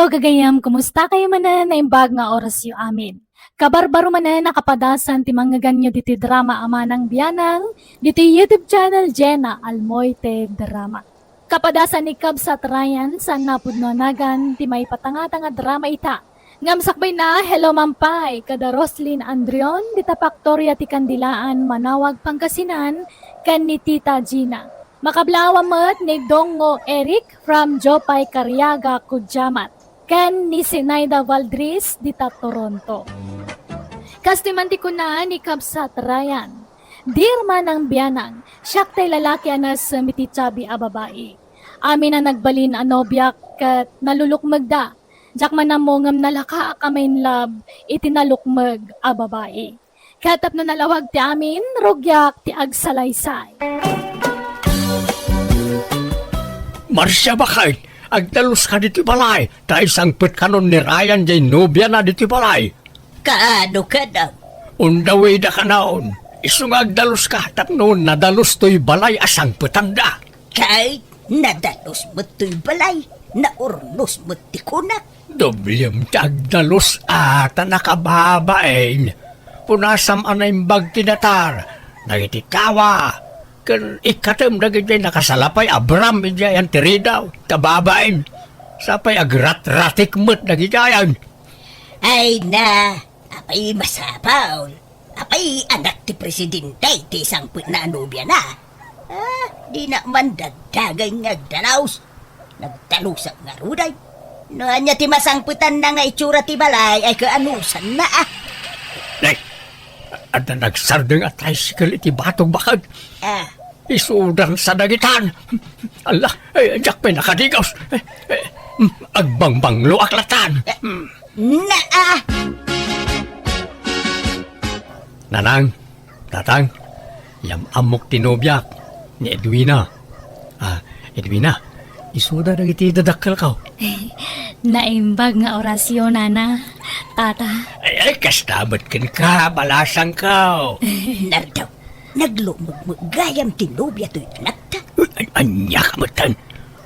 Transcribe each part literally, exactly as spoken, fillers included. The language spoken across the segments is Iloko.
Gagayam, kumusta kayo manen? Naimbag nga orasyo amin. Kabarbaro manen a kapadasan ti mangngegannyo ditoy drama a Manang Bianang, ditoy YouTube channel Jena Almoite Drama. Kapadasan ni Kabsat Ryan, saan napudno a nagan ti maipatangtang a drama ita. Ngem sakbayna, hello man pay kada Roslyn Andrion, dita Paktoria ti Kandilaan, Manaoag, Pangasinan, ken ni Tita Gina. Makablaawan met ni Dongo Eric from Jopay Cariaga, Cudjamat, ken ni Sinaida Valdris dita Toronto. Kastoy man ti kuna ni Kabsat Ryan, "Dear Manang Bianang, siak tay lalaki a nasem iti chubby a babai. Amin a nagbalin a nobiak ket nalulukmegda. Diak man ammo ngem nalakaak a ma-in love iti nalukmeg a babai. Ket tapno nalawag ti amin, rugiak ti agsalaysay." Marcia, baket, agdaluska ditoy balay, ta isangpetkanon ni Ryan jay nobiana ditoy balay. Kaano kada? Undawida kanon. Isu nga agdaluska tapno nadalus toy balay a sangpetanda. Kay nadalus met toy balay, naurnos met ti kunak. Doblem ti agdalus a ta nakababain. Punasam a naimbag ti datar dagiti tawa, ken ikkatem dagiti nakasalapay a bram idiay antiridaw ta babain. Sapay agratratik met dagiti ayan. Ay na, apay masapul? Apay anak ti presidente ti sangpetna a nobiana? Ah, dina man dagdagay nga agdalus. Nagdalusak ngaruden. No ania ti masangpetanna nga itsura ti balay, ay kaanusanna, ah. Nay, adda nagsardeng a tricycle iti batog, baket. Ah. Isudan sa dagitan. Ala, eh, diak pay nakadigos. Eh, eh, agbangbangloak latan. Eh, na, ah. Nanang, Tatang, yam-ammok ti nobiak, ni Edwina. Ah, Edwina, isuda dagiti dadakkelko. Naimbag nga orasyo, Nana, Tata. Ay, ay, kasta met kenka, balasangko. Nardaw, naglukmeg met gayam ti nobia toy anakta. Ay, ania ka metten?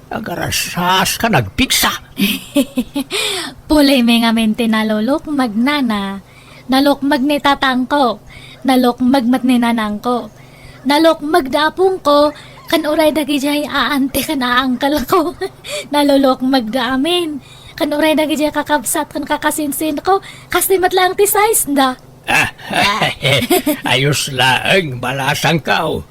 Agarasas ka nagpigsa. Pulimi ngamin ti nalulukmeg, Nana. Nalukmeg ni tatangko. Nalukmeg met ni nanangko. Nalukmeg da apongko, ken uray dagidiay aante ken aangkelko. Nalulukmeg da amin. Ken uray dagidiay kakabsat ken kakasinsinko, kastoy met laeng ti size da. Ah, ayos laeng, balasangko.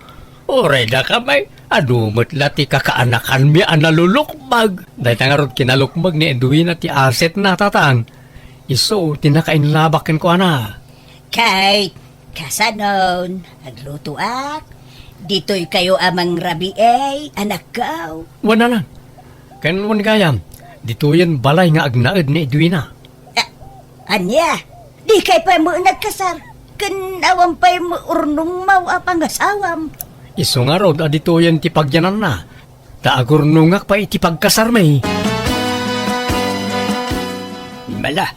Uray dakami, adu met la ti kakaanakanmi a nalulukmeg. Dayta ngarud kinalukmeg ni Edwina ti asetna, Tatang. Isu ti nakainlabak kenkuana. Kay, kasanon, aglutoak? Ditoykayo a mangrabii, anakko? Wen, Nanang. Ken wen gayam, ditoyen balay nga agnaed ni Edwina. Ah, ania? Dikay pay met nagkasar? Ken awan pay met urnongmo a pangasawam? Isu ngarud a ditoyen ti pagyananna, ta agurnongak pay iti pagkasarmi. Mala,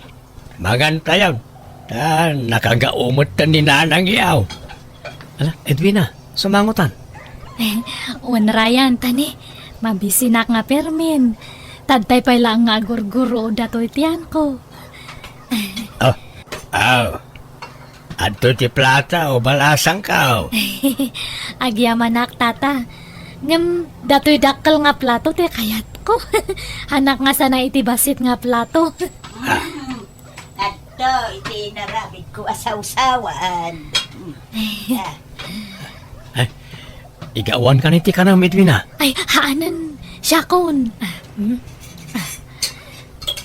mangantayon, ta nakagaumetten ni Nanang yaw. Ala, Edwina, sumangotan. Wen, Ryan, tani, mabisinak nga permin. Tadtay pay laeng nga agurguro datoy ti yanko. Oh, oh. Adto ti plato, balasangko. Agyamanak, Tata. Ngem, datoy dakkel nga plato ti kayatko. Hanak nga sana iti bassit nga plato. Ah. Adto iti inaramidko a sawsawan. Ah. Ay, igawan kan iti kanam, Edwina. Ay, haanen, siakon. Ah, mm.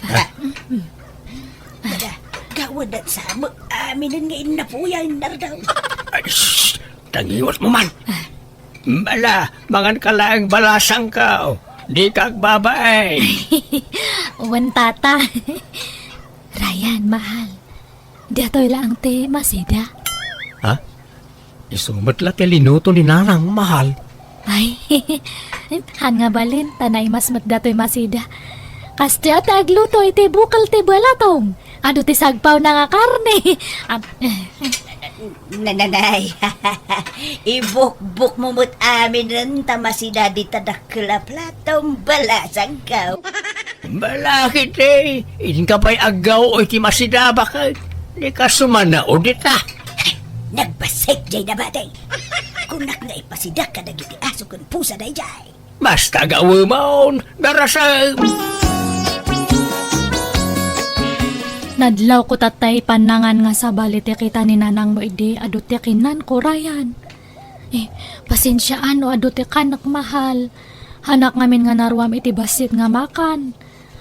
Ah. Ada, gawadan sa mo, aminen nga innapuya, Nardaw. Ay, shh! Tangiwat mo man. Bala, mangan ka laeng balasangko. Dika agbabain. Wen, Tata. Ryan, mahal. Datoy laeng ti masida. Ha? Isu met la ti linuto ni Nanang, mahal. Ay, han nga balin, ta naimas met datoy masida. Kastoy a ti agluto iti bukel ti balatong. Adu ti sagpawna nga karne. Ap-, Nananay, ibukbok mo met aminen ta masida dita dakkel a platom, balasangko. Balakid, eh. Inka pay aggaw iti masida, baket. Di ka sumanaw dita. Nagbassit jay nabati. Kunak nga ipasidak kadagiti aso ken pusa dayjay. Basta gawemon, darasem. Nadlawko tatta ti pannangan nga sabali ti kita ni nanangmo idi adu ti kinnanko, Ryan. Eh, pasensiaan no adu ti kanek, mahal. Hanak ngamin nga naruam iti bassit nga makan.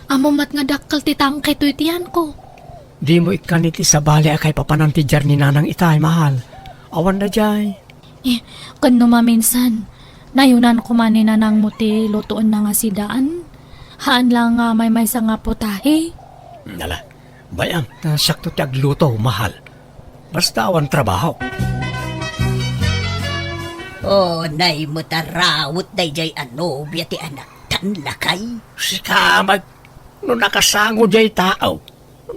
Ammom met nga dakkel ti tangke toy tiyanko. Dimo ikkan iti sabali a kaipapanan ti diar ni nanang itay, mahal. Awan daydiay. Eh, ken no maminsan, nayunan koma ni nanangmo ti lutoenna nga sidaan? Haan la nga maymaysa nga putahe? Nala, bay-am, ta siakto ti agluto, mahal. Basta awan trabaho. Unay met a rawet daydiay a nobia ti anaktan, lakay. Sika met, no nakasango diay tao,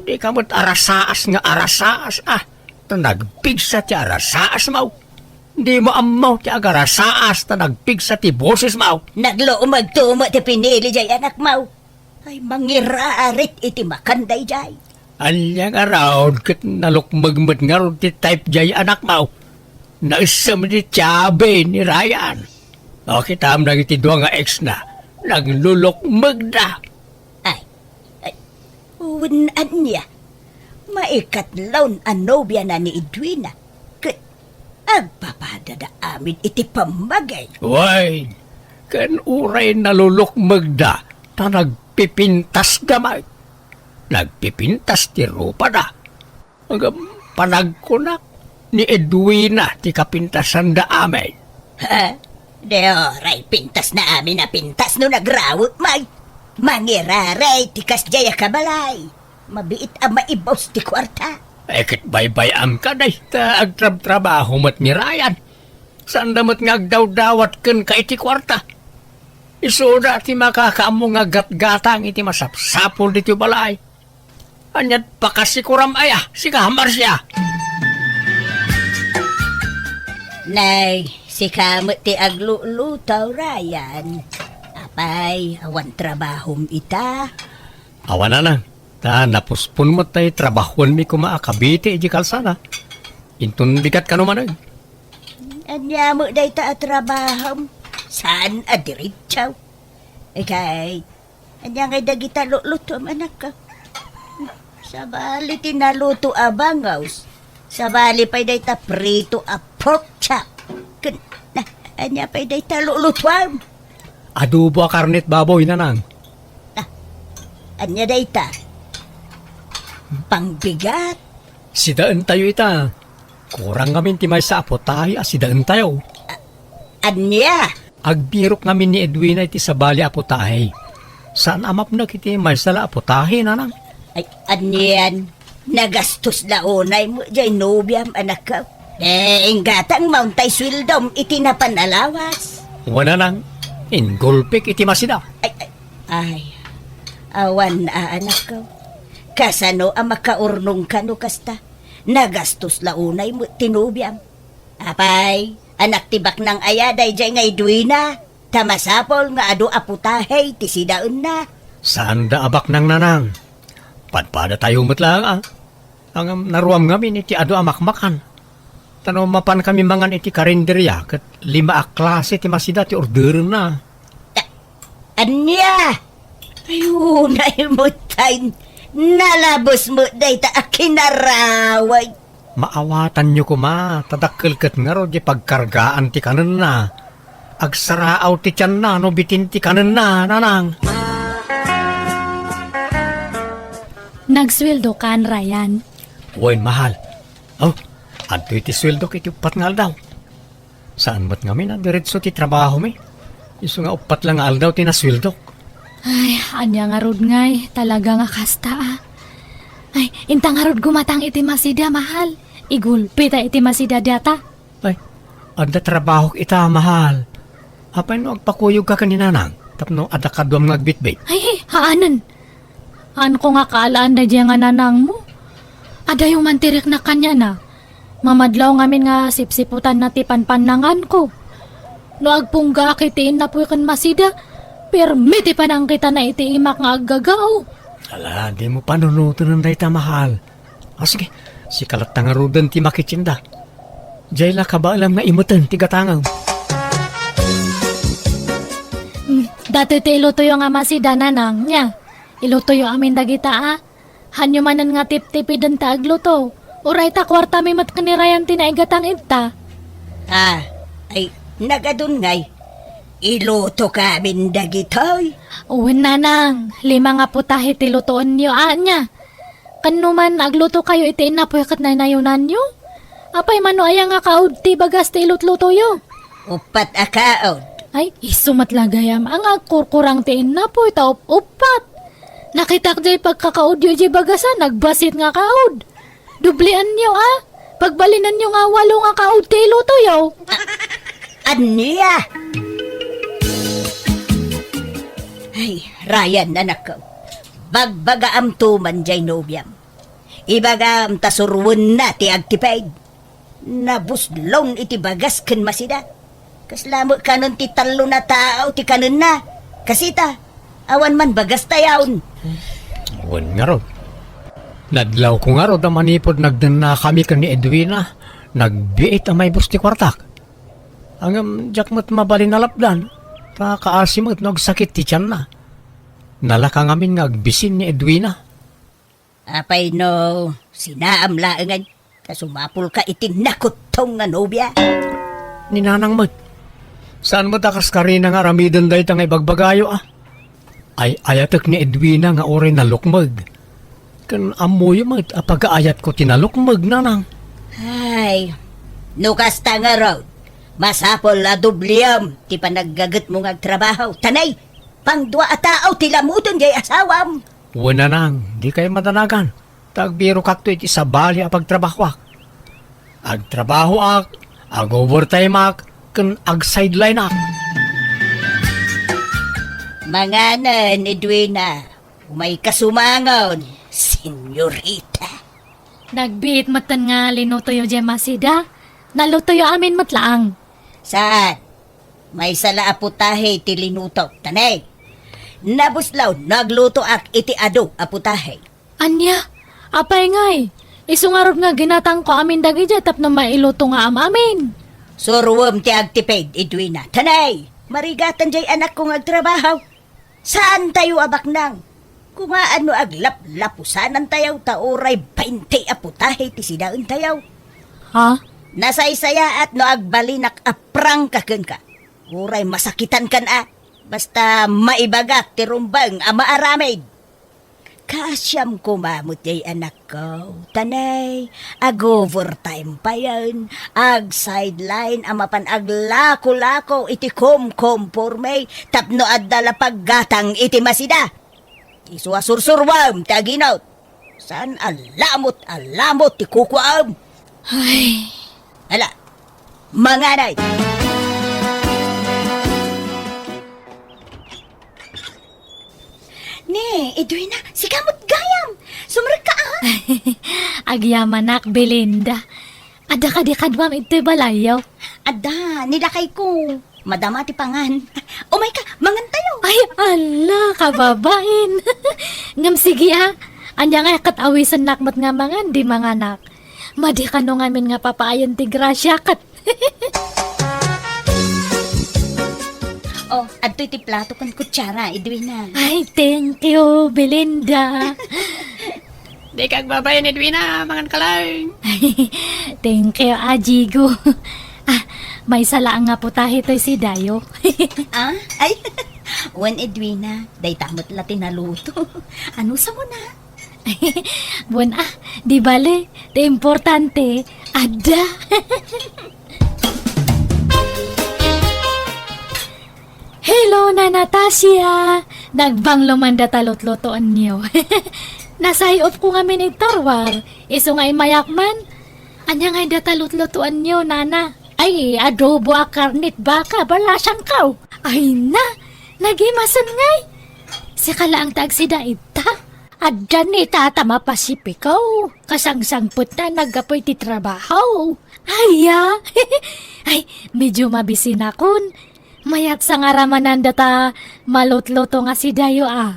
dika met arasaas nga arasaas, a. Ta nagpigsa ti arasaasmo. Dimo ammo ti agarasaas ta nagpigsa ti bosesmo. Naglukmegto met ti pinili diay anakmo. Ay, mangirarit iti makan daydiay. Ania ngarud ket nalukmeg met ngarud ti type diay anakmo? Naessem ti tiabe ni Ryan. O, kitam dagiti dua nga ex na, naglulukmegda. Ay, ay, wen ania? Maikatlon a nobiana ni Edwina. Ket agpapadada amin iti pammaging. Wen, ken uray nalulukmegda, ta nagpipintasda met. Nagpipintas ti rupada. Ngem panagkunak, ni Edwina ti kapintasanda amin. Ha? Di uray pintasna amin a pintas no nagrawek met. Mangirarit ti kasdiay a kabalay. Mabiit a maibus ti kuarta. Ay, ket baybay-amka, dayta agtrabtrabaho met ni Ryan. Saanda met nga agdawdawat kenka iti kuarta. Isuda ti makakaammo nga gatgatang iti masapsapul ditoy balay. Ania't pakasikuram aya, sika, Marcia? Nay, sika met ti agluluto, Ryan. Apay, awan trabahom ita? Awan, nanang. Ta napuspon met tay trabahuenmi koma a kabiti iti kalsada. Inton bigat kano manen. Ania met dayta a trabahom? Saan a diretso? Ikay, ania ngay dagita lulutom, anakko? Sabali ti naluto a bangus. Sabali pay dayta prito a pork chop. Ken, na, ania pay dayta lulutuam? Adobo a karnet baboy, nanang. Ah, ania dayta? Pangbigat? Sidaentayo ita. Kurang ngamin ti maysa a putahe a sidaentayo. Ania? Agbirok ngamin ni Edwina iti sabali a putahe. Saan a mapnek iti maysa la a putahe, nanang? Ay, anian? Nagastos la unay met jay nobiam, anakko. Eh, inggatang mauntay sueldom iti napan a lawas. Wen, nanang, inggulpik iti masida. Ay, ay, ay, awan a, anakko. Kasano a makaurnongka no kasta? Nagastos la unay met ti nobiam. Apay, anak ti baknang aya dayjay nga Edwina, ta masapul nga adu a putahe ti sidaenna. Saanda a baknang, nanang. Padpadatayo met laeng, a. Ngem naruam ngamin iti adu a makmakan. Ta no mapankami mangan iti karinderia, ket lima a klase ti masida ti orderenna. Ta-, ania? Ay, unay met tay, nalabes met dayta a kinaraway. Maawatanyo koma, ta dakkel ket ngarud ti pagkargaan ti kanenna. Agsaraaw ti tianna no bitin ti kanenna, nanang. Nagsueldokan, Ryan? Wen, mahal. Oh, adtoy ti sueldok iti uppat nga aldaw. Saan met ngamin a diretso ti trabahomi? Isu nga uppat la nga aldaw ti nasueldok. Ay, ania ngarud ngay, talaga nga kasta, a. Ay, inta ngarud gumatang iti masida, mahal. Igulpi ta iti masida dayta. Ay, adda trabahok ita, mahal. Apay no agpakuyogka ken ni nanang, tapno adda kaduam nga agbitbit? Ay, haanen. Haanko nga kaalaan daydiay nga nanangmo. Adayo man ti riknak kaniana. Mamadlaw ngamin nga sipsiputanna ti panpannanganko. No agpunggaak iti innapoy ken masida, Permi ti panangkitana iti imak nga aggagaw. Ala, dimo panunoten dayta, mahal. Ah, sige, sika latta ngaruden ti makitienda. Diay la kabaelam nga imeten ti gatangem. Hmm, datoy ti ilutoyo nga masida, nanang, nia. Ilutoyo amin dagita, a. Hanyo manen nga tiptipiden ta agluto. Uray ta kuartami met ken ni Ryan ti naigatang ita. Ah, ay, nagadun ngay. Iluto kamin dagitoy. Wen, nanang, lima nga putahe ti lutoenyo, ania. Ken no man agluto kayo iti innapoy ket naynayonanyo? Apay mano aya nga kaud ti bagas ti ilutlutoyo? Uppat a kaud. Ay, isu met la gayam a nga agkurkurang ti innapoy ta up-uppat. Nakitak jay pagkakaudyo jay bagasan, nagbasit nga kaud. Dublianyo, a. Pagbalinanyo nga walo nga kaud ti ilutoyo. Ania? Ay, Ryan, anakko. Bagbagaamto man jay nobiam. Ibagam ta surwenna ti agtipid. Nabuslon iti bagas ken masida. Kasla met kanen ti tallo na tao ti kanenna. Kasita, awan man bagastayon. Wen ngarud. Nadlawko ngarud a manipud nagdennakami ken ni Edwina, nagbiit a maibus ti kuartak. Ngem diak met mabalin a lapdan, ta kaasi met no agsakit ti tianna. Nalaka ngamin nga agbisin ni Edwina. Apay no sinaam laengen ta sumapulka iti nakuttong nga nobia? Ni nanang met. Saan met a kas karina nga aramiden dayta nga ibagbagayo, a? Ay-ayatek ni Edwina nga uray nalukmeg. Ken ammoyo met a pagaayatko ti nalukmeg, nanang. Ay, no kasta ngarud, masapul a dubliam ti panaggagetmo nga agtrabaho. Tanay, pangdua a tao ti lamoten jay asawam. Wen, nanang, dikay madanagan. Ta agbirokakto iti sabali a pagtrabahoak. Agtrabahoak, ag-overtimeak, ken ag-sidelineak. Manganen, Edwina. Umayka sumangon, senyorita. Nagbiit metten nga linutoyo jay masida. Nalutoyo amin met laeng. Saan? Maysa la a putahe ti linuto. Tanay. Nabuslon no aglutoak iti adu a putahe. Ania? Apay ngay? Isu ngarud nga ginatangko amin dagidiay tapno mailuto nga am-amin. Suruem ti agtipid, Edwina. Tanay, marigatan jay anakko nga agtrabaho. Saantayo a baknang. Kungaan no aglaplapusanantayo ta uray bainte a putahe ti sidaentayo. Ha? Nasaysayaat no agbalinak a prangka kenka. Uray masakitankan a. Basta maibagak ti rumbeng a maaramid. Kaasiam koma met jay anakko. Tanay, ag-overtime payen, ag-sideline a mapan aglako-lako iti kumkumporme tapno adda la paggatang iti masida. Isu a sursuruem ti aginot. Saan a lamot a lamot ti kukuaem. Ay. Ala, manganay. Ne, Edwina, sika met gayam. Sumrekka, a. Agyamanak, Belinda. Adda kadi kaduam idtoy balayyo? Adda, ni lakayko. Madama ti pangan. Umayka, mangantayo. Ay, ala, kababain. Ngem sige, a. Ania nga ket awisennak met nga mangan, di manganak. Madi kano ngamin nga papaayen ti grasia ket. Oh, adtoy ti plato ken kutsara, Edwina. Ay, thank you, Belinda. Dika agbabain, Edwina, mangan ka lang. Thank you, Ajigo. Ah, maysa laeng nga putahe toy sidayo. Ah? Ay, wen, Edwina, dayta met la ti naluto. Ano sa mo na? Wen, ah, di bale, ti importante, adda. Hello, Nana Tasia! Nagbanglo man data lutlutoenyo. Nasay-opko ngamin iti tarwar, isu nga immayak man. Ania ngay data lutlutoenyo, Nana? Ay, adobo a karne ti baka, balasangko. Ay na, nagimasen ngay. Sika laeng ti agsida ita. Adda ni Tata mapasipikaw. Kasangsangpetna naggapu iti trabaho. Aya! Ay, medyo mabisinakon. Mayat sa nga ramanan data malutluto nga sidayo, a.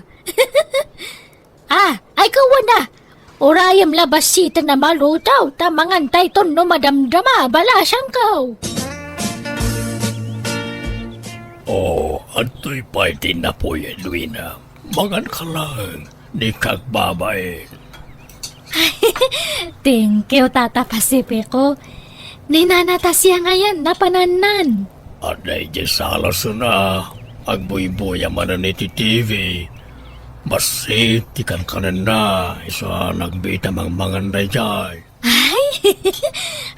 Ah, ay, kawan na. Urayem la bassit a maluto, ta mangantayton no madamdama, balasangko. Oh, adtoy pay ti napuy, Edwina. Manganka laeng, dika agbabain. Thank you, Tata Pacifico. Ni Nana Tasia ngayen, napanannan. Adda idiay sala suna, agbuybuya manen iti T V. Bassit ti kankanenna, isu a nagbiit a mangmangan daydiay. Ay!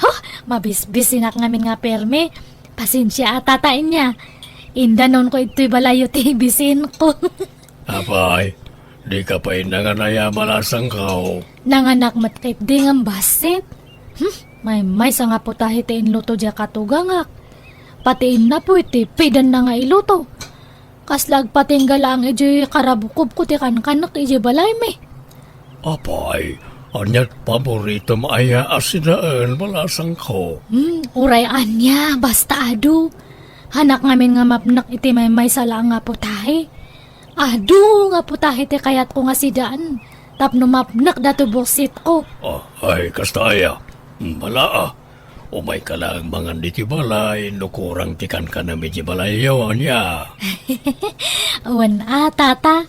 Oh, mabisbisinak ngamin nga permi. Pasensia a, Tata, ania. Indanonko idtoy balayyo ti bisinko. Apay, dika pay nangan aya, balasangko? Nanganak met ketdi ngem bassit. Hmm, maymaysa nga putahe ti inluto diay katugangak. Pati innapuy ti pidanna nga iluto. Kasla agpatingga laeng idiay karabukobko ti kankanak idiay balaymi. Apay, ania't paboritom aya a sidaen, balasangko? Hmm, uray ania, basta adu. Hanak ngamin nga mapnek iti maymaysa laeng nga putahe. Adu nga putahe ti kayatko nga sidaen tapno mapnek datoy buksitko. Ah, ay, kasta aya. Bala a. Umayka laeng mangan ditoy balay no kurang ti kankanam idiay balayyo, ania? Wen a, Tata.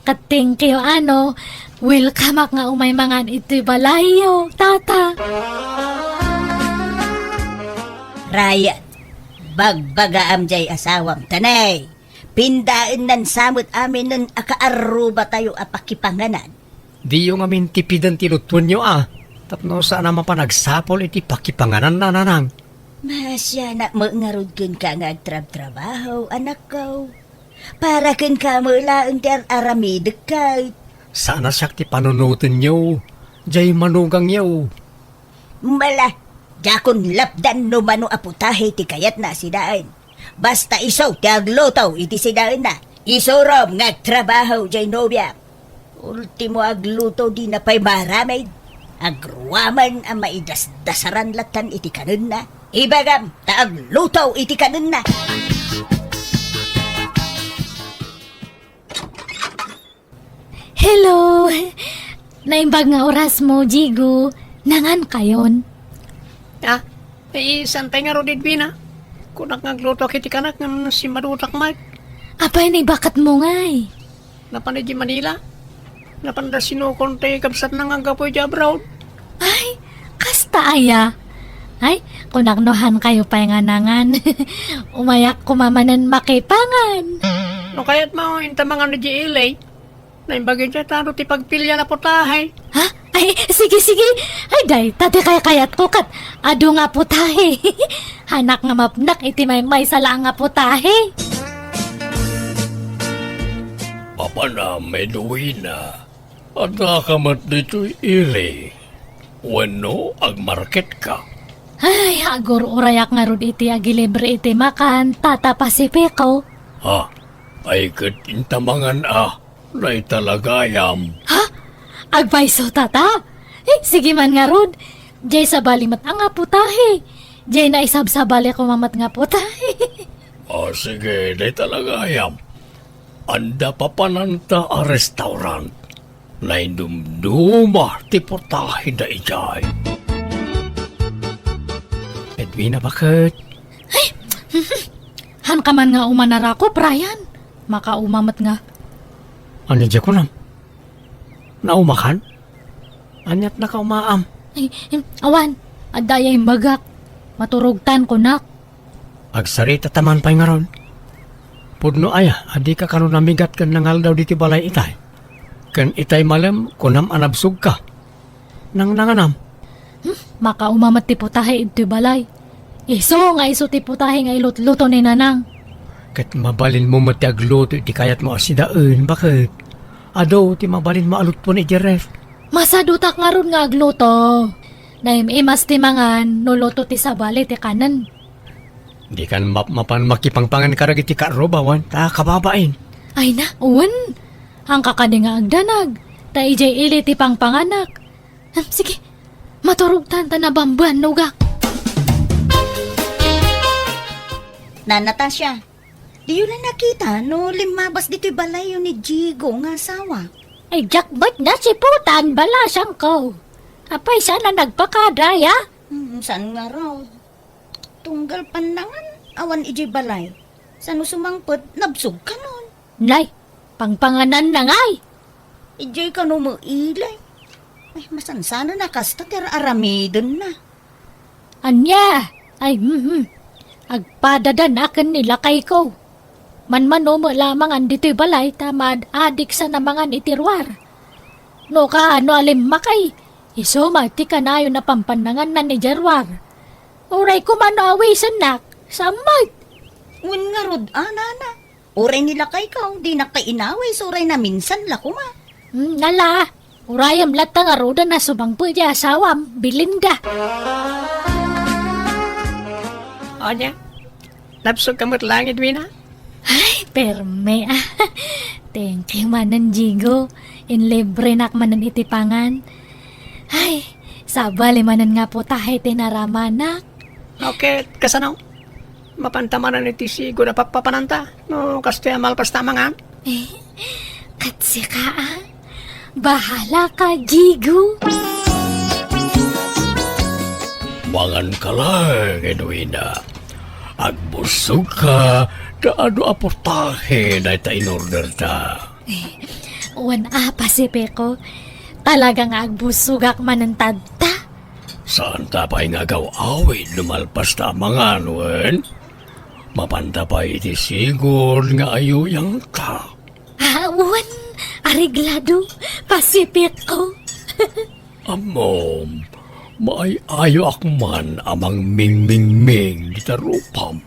Ket thank you, a, no. Welcomeak nga umay mangan itoy balayyo, Tata. Ryan, bagbagaam diay asawam, tanay. Pindaennan sa met aminen a kaarrubatayo a pakipanganan. Diyo ngamin tipiden ti lutwenyo a, tapno saan a mapan agsapul iti pakipangananna, nanang. Maasianak met ngarud kenka nga agtrabtrabaho, anakko. Para kenka met laeng ti ar-aramidek ket. Saan a siak ti panunotenyo, diay manugangyo. Mala, diakon lapdan no mano a putahe ti kayatna a sidaen. Basta isu ti agluto iti sidaenna. Isurom nga agtrabaho diay nobiak. Ultimo agluto dina pay maaramid. Agruaman a maidasdasaran lattan iti kanenna. Ibagam ta agluto iti kanenna. Hello! Naimbag nga orasmo, Jigo. Nangankayon? Ah, eh, saan pay ngarud, Edwina? Kunak nga aglutoak iti kanak ngem simmadutak met. Apay, naibaketmo ngay? Napan idiay Manila. Napanda sinukon ti kabsatna nga aggapu idiay abroad. Ay, kasta aya? Ay, kunak no haankayo pay nga nangan. Umayak koma manen makipangan. No kayatmo, inta mangan idiay L A. Naimbag idiay ta adu ti pagpilian a putahe. Ha? Ay, sige, sige. Ay, dayta ti kaykayatko ket adu nga putahe. Haanak nga mapnek iti maymaysa laeng nga putahe. Apan, a, Edwina, addaka met ditoy ili. Wenno agmarketka? Ay, agur-urayak ngarud iti agilibre iti makan, Tata Pacifico. Ha? Ay ket inta mangan a, naitalagayam. Ha? Agpayso, Tata? Eh, sige man ngarud. Diay sabali met a nga putahe. Diay naisabsabali koma met nga putahe. O, sige, naitalagayam. Adda papananta a restaurant. Naindumduma ti putaheda idiay. Edwina, baket? Ay! Haanka man nga umanarako, Brian. Makauma met nga. Ania diay kunam? Naumakan? Ania't nakaumaam? Ay, em, awan. Adda aya imbagak. Maturogtan, kunak. Agsaritata man pay ngarud. Pudno aya a dika kano namigat ken nangaldaw ditoy balay itay? Ken itay malem, kunam a nabsogka. Nangnanganam? Hmm, makauma met ti putahe idtoy balay. Isu nga isu ti putahe nga ilutluto ni Nanang. Ket mabalinmo met ti agluto iti kayatmo a sidaen, baket? Adu ti mabalinmo a lutpon idiay ref. Masadutak ngarud nga agluto. Naim-imas ti mangan no luto ti sabali ti kanen. Dikan mapmapan makipangpangan kadagiti kaarrubawan ta kababain. Ay na, wen. Haanka kadi nga agdanag, ta idiay ili ti pangpanganak. Hmm, sige, maturogtan ta nabambanogak. Nana Tasia, Diyo la nakita no limmabas ditoy balayyo ni Jigo nga asawa? Ay, diak met nasiputan, balasangko. Apay, saan a nagpakada, ya? Hmm, saan ngarud? Tunggal pannangan, awan idiay balay. Saan no sumangpet, nabsog kanon. Nay, pangpangananna ngay. Idiay kano mailay. Ay, masansanan a kasta ti ar-aramidenna. Ania? Ay, hmm, hmm. Agpadadanak ken ni lakayko. Manmano met lamangan ditoy balay ta maad-adik sa namangan iti ruar. No kaano a limmakay, isu met ti kanayon a pampannanganna idiay ruar. Uray koma no awisennak, saan met. Wen ngarud, a, nana. Uray ni lakayko, dinak pay inawis, uray naminsan la koma. Hmm, ala, urayem latta ngaruden a sumangpet ti asawam, Belinda. Ania? Nabsog ka met laeng, Edwina? Ay, perme, ah. Thank you manen, Jigo. Inlibrenak manen iti pangan. Ay, sabali manen nga putahe ti naramanak. Okay, kasano? Mapanta manen iti sigud a pappapananta no kastoy a malpas ta amangan? Eh, ket sika, ah? Bahala ka, Jigo. Mangan ka laeng, Edwina. Agbusog ka, ta adu a putahe dayta in-order ta. Eh, wen a, Pacifico. Talaga nga agbusogak manen tadta. Saan ta pay nga agaw-awid no malpas ta amangan, wen? Mapanta pay iti sigud nga ayuyang ta. Ah, wen, areglado, Pacifico. Ammom, maay-ayoak man a mangmingmingming dita rupam.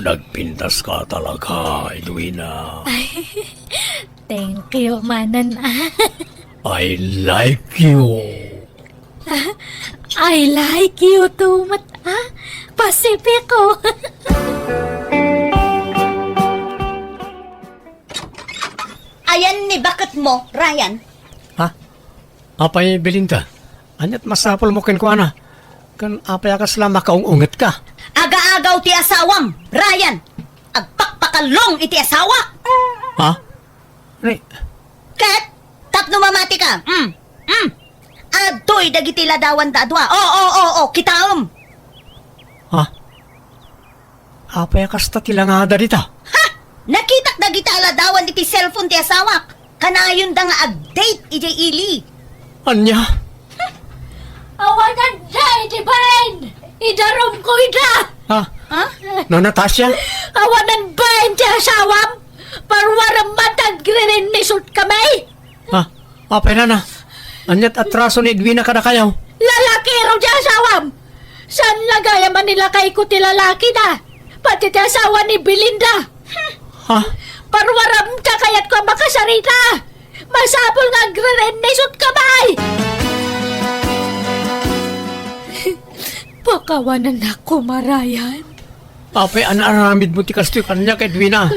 Nagpintas ka talaga, Edwina. Ay, thank you manen, ah. I like you. I like you too met, ah, Pacifico. Ayan ni baket mo, Ryan. Ha? Apay, Belinda? Aniat masapul mo kenkuana? Ken apay a kasla makaung-unget ka? Aga-agaw ti asawam, Ryan! Agpakpakallong iti asawak! Ha? Ni- Ket, tapno mamati ka, mm, mm, adtoy dagiti ladawan da a dua. O, o, o, o, kitaem! Ha? Apay a kasta ti langada dita? Ha! Nakitak dagita a ladawan iti cellphone ti asawak. Kanayonda nga ag-date idiay ili. Ania? Awanan da iti bain! Idarumko ida! Ha? Ha? No, Natasha? Awanan bain ti asawam! Paruarem man ta agririnnisot kami! Ha? Apay nana? Aniat atraso ni Edwina kadakayo? Lalaki ro ti asawam! Saan la gayam a nilakayko ti lalaki na? Pati ti asawa ni Belinda! Ha? Paruarem ta kayatko a makasarita! Masapul nga agririnnisot kami! Pakawanannak koma, Ryan. Apay a naaramidmo ti kastoy kaniak, Edwina?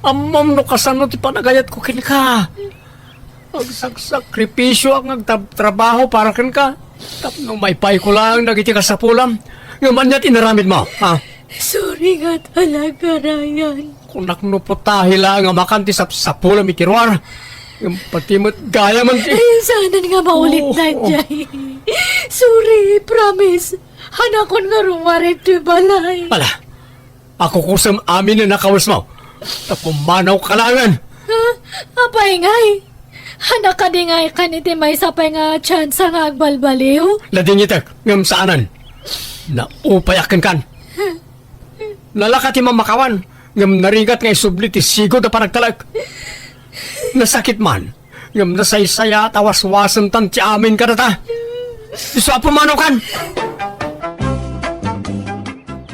Ammom no kasano ti panagayatko kenka. Agsaksakripisioak nga agtrab-, trabaho para kenka. Tapno maipayko laeng dagiti kasapulam. Ngem aniat inaramidmo, ha? Sorry nga talaga, Ryan. Kunak no putahi laeng a makan ti sapsapulam iti ruar. Ngem pati met gayam ti... Ay, saanen nga maulit, oh, daydiay. Sorry, promise. Hanakon nga rummuar iti balay. Ala, akukusem amin a kawesmo. Ta pumanaw ka laengen. Ha? Apay ngay? Hanak kadi ngay kan iti maysa pay nga tsansa nga agbalbaliw? Ladingitek, ngem saanen. Naupayak kenkan. Nalaka ti mamakawan, ngem narigat nga isubli ti sigud a panagtalek. Nasakit man, ngem nasaysayaat a waswasentan ti amin kadata. Isu a pumanaw kan!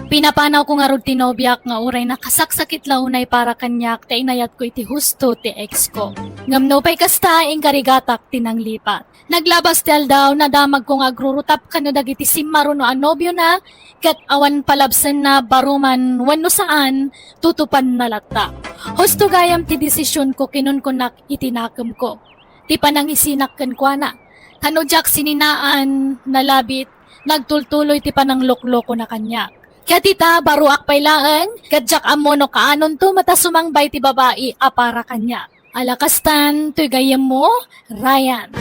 Pinapanawko ngarud ti nobiak nga uray nakasaksakit la unay para kaniak ta inayatko iti husto ti ex ko. Ngem nupay kasta, inkarigatak ti nanglipat. Naglabas ti aldaw, nadamagko nga agrurutap kano dagiti simmaruno a nobiona, ket awan palabsenna, baruman wenno saan, tutupanna latta. Husto gayam ti desisionko, kinunkunak iti nakemko. Ti panangisinak kenkuana. Ta no diak sininaan, nalabit, nagtultuloy ti panangloklokona kaniak. Ket ita, baruak pay laeng, ket diak ammo no kaanonto met a sumangbay ti babai a para kaniak. Ala kastan, toy gayyemmo, Ryan.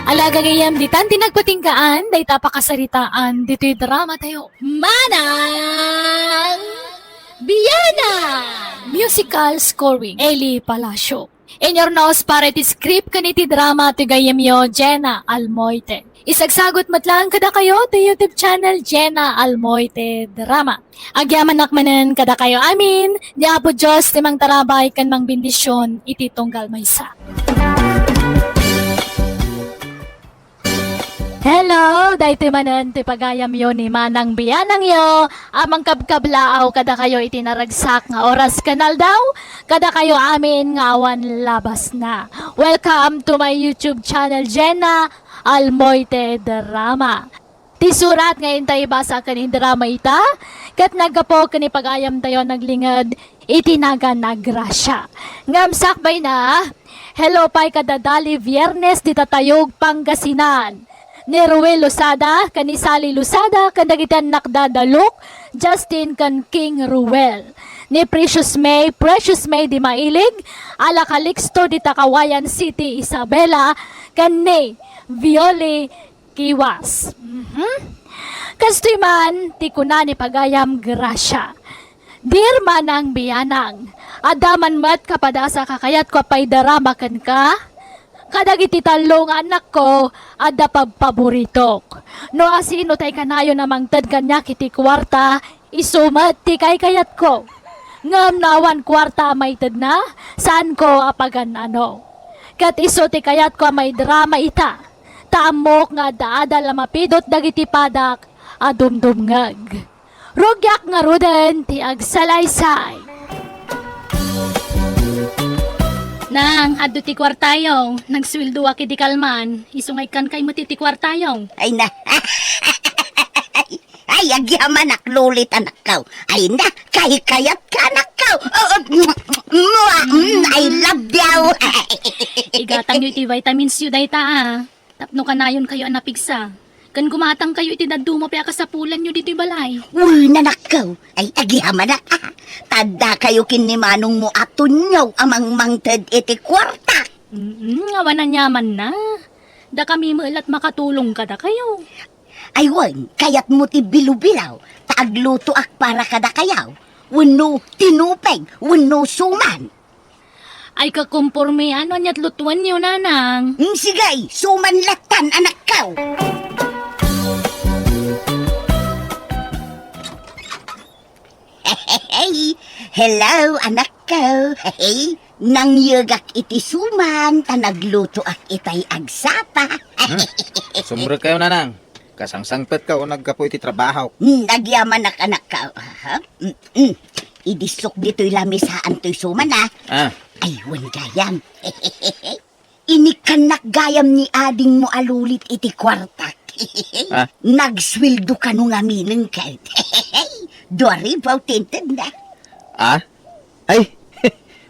Ala gagayyem, ditan ti nagpatinggaan, dayta pakasaritaan, ditoy drama tayo. Manang Bianang! Musical scoring, Eli Palacio. Inyurnos para iti script ken iti drama ti gayyemyo, Jenna Almoite. Isagsagut met laeng kadakayo ti YouTube channel, Jenna Almoite Drama. Agyamanak manen kadakayo amin, ni Apo Dios ti mangtarabay ken mangbendision iti tunggal maysa. Hello! Daytoy manen ti pagayamyo ni Manang Bianangyo a mangkabkablaaw kadakayo iti naragsak nga oras ken aldaw, kadakayo amin nga awan labasna. Welcome to my YouTube channel, Jenna Almoite Drama. Ti surat nga inta ibasa ken indrama ita, ket naggapu ken ipagayamtayo naglinged iti nagan a grasya. Ngem sakbayna, hello pay kada dali Biernes dita Tayog, Pangasinan. Ni Ruel Losada, ken ni Sally Losada, ken dagiti annakda da Luke, Justin, ken King Ruel. Ni Precious May, Precious May di Mailig, ala Calixto dita Cauayan City, Isabela, ken ni Violi Kiwas. Mhm. Kastoy man ti kuna ni pagayam Gracia. Dear Manang Bianang, adda man met kapadasa kakayatko a paidarama kenka. Kadagiti tallo nga annakko, adda pabpaboritok. No asino tay kanayon a mangted kaniak iti kuarta, isu met ti kaykayatko. Ngem no awan kuarta a maitedna, saanko a pagan-ano. Ket isu ti kayatko a maidrama ita, ta ammok nga adda adal a mapidot dagiti padak a dumdumngeg. Rugiak ngaruden ti agsalaysay. Nang, adto ti kuartayo. Nagsueldoak idi kalman. Isu nga ikkan kay met iti kuartayo. Ay na. Ay, agyamanak, Lulit, anakko. Ay na, kaykayatka, anakko. Oh, oh, mua, mm, I love you. Igatangyo iti vitamins yo dayta, a. Tapno kanayonkayo a napigsa. Ken gumatangkayo iti dadduma pay a kasapulanyo ditoy balay. Wen, anakko. Ay, agyamanak, a. Ta addakayo ken ni manongmo a Tonyo a mangmangted iti kuarta. Mm, awan aniamanna. Dakami met la't makatulong kadakayo. Ay wen, kayatmo ti bilo-bilo, ta aglutoak para kadakayo. Wenno tinupeg, wenno suman. Ay, kakompormean no ania't lutuenyo, nanang. Mm, sige, suman lattan, anakko. Hello, anakko. Nangyegak iti suman, ta naglutoak itay agsapa. Hmm. Sumrekkayo, nanang. Kasangsangpetka o naggapu iti trabaho? Hmm, agyamanak, anakko. Aha. Hmm, hmm. Idissok ditoy lamisaan toy suman, a. Ah. Ay, wen gayam. Inikkannak gayam ni adingmo a Lulit iti kuartak. Ah? Nagsueldo kano ngamin ket. Dua ribu ti intedna. Ah? Ay,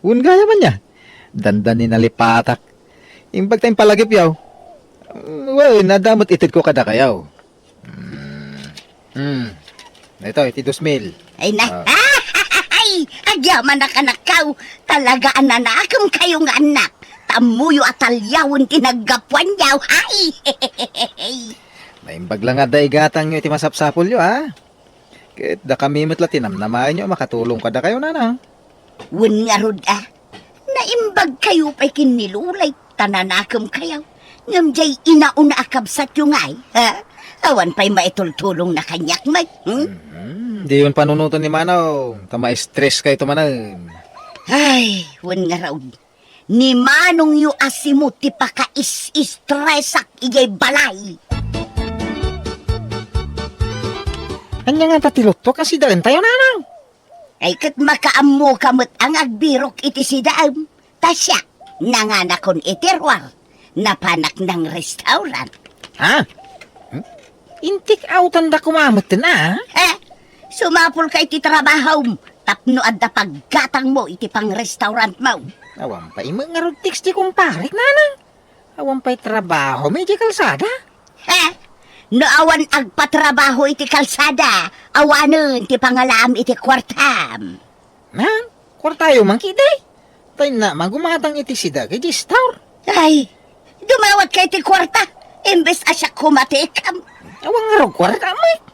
wen gayam ania. Dandani nalipatak. Imbag ta impalagipyo. Wen, adda met itedko kadakayo. Hmm. Hmm. Ito, iti dos mil. Ay na. Ah. Ay, agyamanak, anakko. Talaga a nanakemkayo nga annak. Ta ammoyo a talyawen ti naggapuanyo. Ay. Naimbag la nga adda igatangyo iti masapsapulyo, a. Ket dakami met la ti namnamaenyo a makatulong kadakayo, nanang. Wen ngarud, a. Naimbagkayo pay ken ni Lulay, ta nanakemkayo. Ngem diay inauna a kabsatyo ngay, ha? Awan pay maitultulongna kaniak met, hmm? Mhm. Diyon panunoten ni Manaw, ta ma-stress kayto manen. Ay, wen ngarud. Ni manongyo a Simo ti pakaisistresak idiay balay. Ania ngata ti lutto a sidaentayo, nanang? Ay, ket makaammoka met a nga agbirok iti sidaem. Ta siak, nanganakon iti ruar, napanak nang restaurant. Ha? Hmm? Intik outanda koma metten, a? Eh, sumapulka iti trabahom tapno adda paggatangmo iti pangrestaurantmo. Awan pay met ngarud text ti kumparek, nanang. Awan pay trabaho, idiay kalsada? Ha? No awan agpatrabaho iti kalsada, awanen ti pangalaam iti kuartam. Na, kuartayo man ketdi. Tay na, magumatang iti sida iti store. Ay, dumawatka iti kuarta, imbes a siak koma ti ikkam. Awan ngarud kuarta, Mike.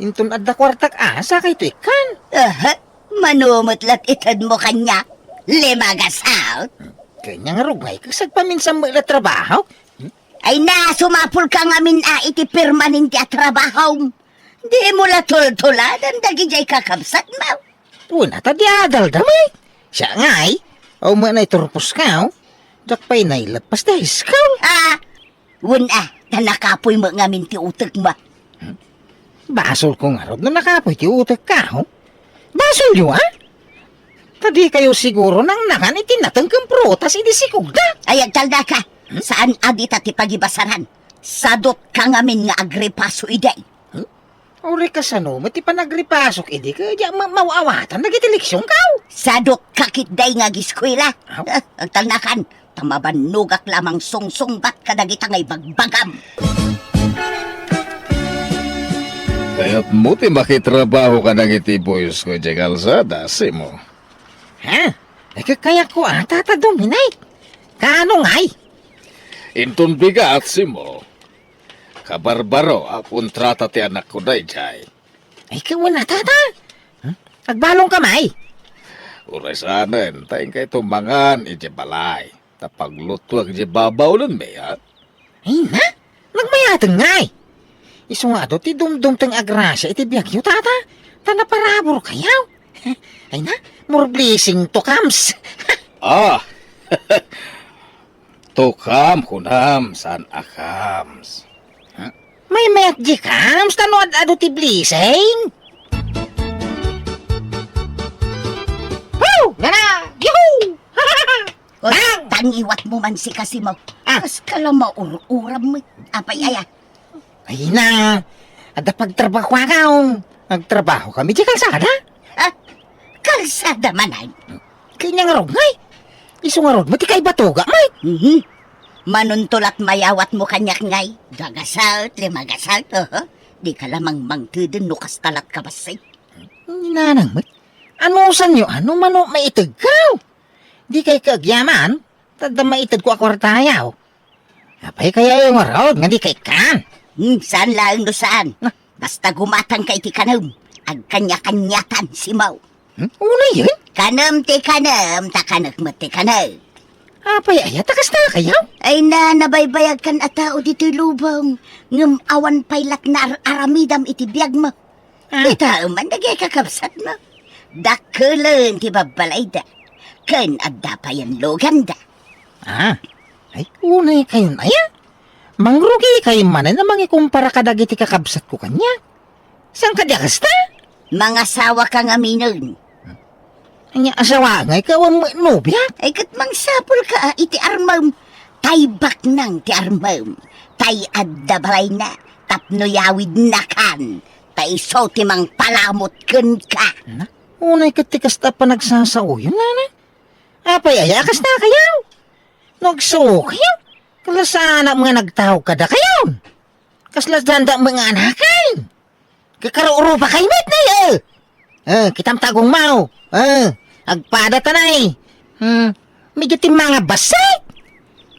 Inton adda kuartak, asa kayto ikkan? Aha, mano met lat itedmo kaniak. Lima gasal. Kaniak ngarud, Mike, kasagpaminsan met la trabaho. Ay na, sumapulka ngamin a iti permanente a trabahom. Dimo la tultuladan dagidiay kakabsatmo. Wen a ta di adal da, Mike. Siak ngay, awan met naiturposka, o. Diak pay naileppas ti high school. Ah, wen a, ta nakapoy met ngamin ti utekmo. Basolko ngarud no nakapoy ti utekka, o. Basolyo, a? Ta dikayo siguro nangnangan iti nateng ken prutas idi sikogda. Ay, agtaldaka. Saan a dita ti pagibasaran. Sadutka ngamin nga agripaso idi. Hmm? Uray kasano met ti panagripasok idi ket diak ma-, maaw-awatan dagiti leksionko? Sadutka ketdi nga agiskuela. Aw. Eh, agtalnakan, ta mabannogak la a mangsungsungbat kadagita nga ibagbagam. Kayatmo ti makitrabaho kadagiti boysko idiay kalsada, Simo? Ha? Ay, kakayatko a, Tata Dominic. Kaano ngay? Inton bigat, Simo. Kabarbaro a kontrata ti anakko daydiay. Ay, kawan a, Tata. Hmm? Agbalongka, May. Uray saanen, ta inkay tumangan idiay balay. Ta paglutuek idiay babaw, mi, a? Ay na, nagmayaten ngay. Isu nga adu ti dumdumteng a grasia iti biagyo, Tata. Ta naparaburkayo. Ay na, more blessing to comes. Ah! To come, kunam, saan a comes. Huh? Maymayat di comes, ta no ad-adu ti blessing. Woo! Nana! Yahoo! Oy, tangiwatmo man si Kasimo. Ah. Kas kala maur-uram mo. Apay aya? Ay na, adda pagtrabahoakon. Agtrabahokami idiay kalsada. Ah, kalsada manen? Kaniak ngarud ngay. Isu ngarud met ti kaibatogak, Mike. Mhm. Manuntulat mayawatmo kaniak ngay. Dagasat, lima gasat, oho. Dika la mangmangteden no kasta lat kabassit. Inanang met. Anusanyo, ano mano maitegko? Dikay kaagyaman, ta adda maitedko a kuartayo. Apay kayayo ngarud nga dika ikkan? Hmm, saan laeng no saan. Na. Basta gumatangka iti kanem, agkaniakaniatan, Simo. Hmm? Unayen? Kanem ti kanem, ta kanek met ti kanek. Apay aya ta kasta kayo? Ay na, nabaybayagkan a tao ditoy lubong, ngem awan pay lat naar-aramidam iti biagmo. Ah. Ita man dagiti kakabsatmo. Dakkelen ti babbalayda. Ken adda payen luganda. Ah. Ay, unay kayon aya? Mangrugi kayo manen a mangikumpara kadagiti kakabsatko kaniak. Saan kadi a kasta? Mangasawaka ngaminen. Ania, asawa ngay ka, awan met nobia? Ay, ket mangsapulka a iti armem. Tay baknang ti armem. Tay adda balayna. Tapno yawidnakan. Ta isu ti mangpalamut kenka. Na, unay ket ti kasta a panagsasaoyon, nana. Apay aya a kasta kayo? No agsuo kayo, kalasanak nga nagtaog kada kayo. Kasla danda nga anaken. Kakaruruba kay met na, eh. Eh, kitam tagong mao. Eh, agpada ta na, eh. Hmm, medyo ti mga basik.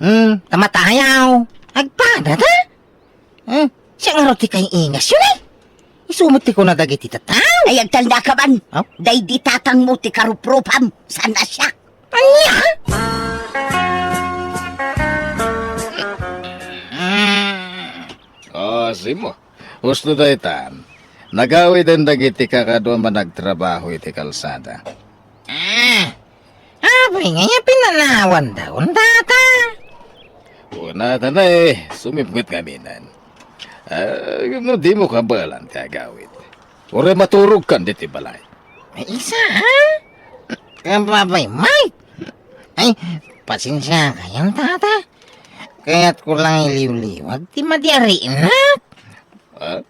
Hmm, tamatayaw. Agpada ta? Eh, siya nga ti kay ingas yun, eh. Isumot ti kuna dagiti tattao. Ay, agtalda ka man. Oh? Daydi tatangmo ti karuprupam. Saan a siya? Ania? Ah, Simo. Husto daytan. Nagawiden dagiti kakadua a managtrabaho iti kalsada. Ah, apay nga aya pinanawan da, Tata? Una ta na, eh, sumipnget ngaminen. Ah, no dimo kabaelan ti agawid. Uray maturogkan ditoy balay. Ay, isa, ha? Kababay, Mike. Ay, pasensiakayon, Tata. Kayatko lang iliwliwag ti madi a riinak. Ah?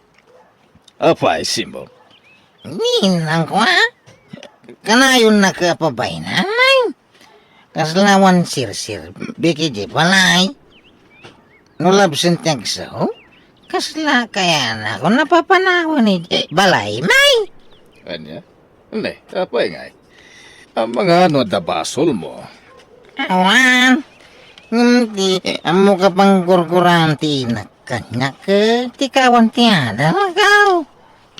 Apay, Simo? Ninang ko, ha? Kanayon na ka pabaynan, Nay. Kasla awan sirsir, biki di balay. No labsen ti agsaw, Kasla kayatko a papanawan idiay balay, May? Ania? Ne, apay ngay? Amangan no adda basolmo? Awan. Ngem ti ammok a pangkurkuran ti inak kaniak, ket ti kawan ti adalko.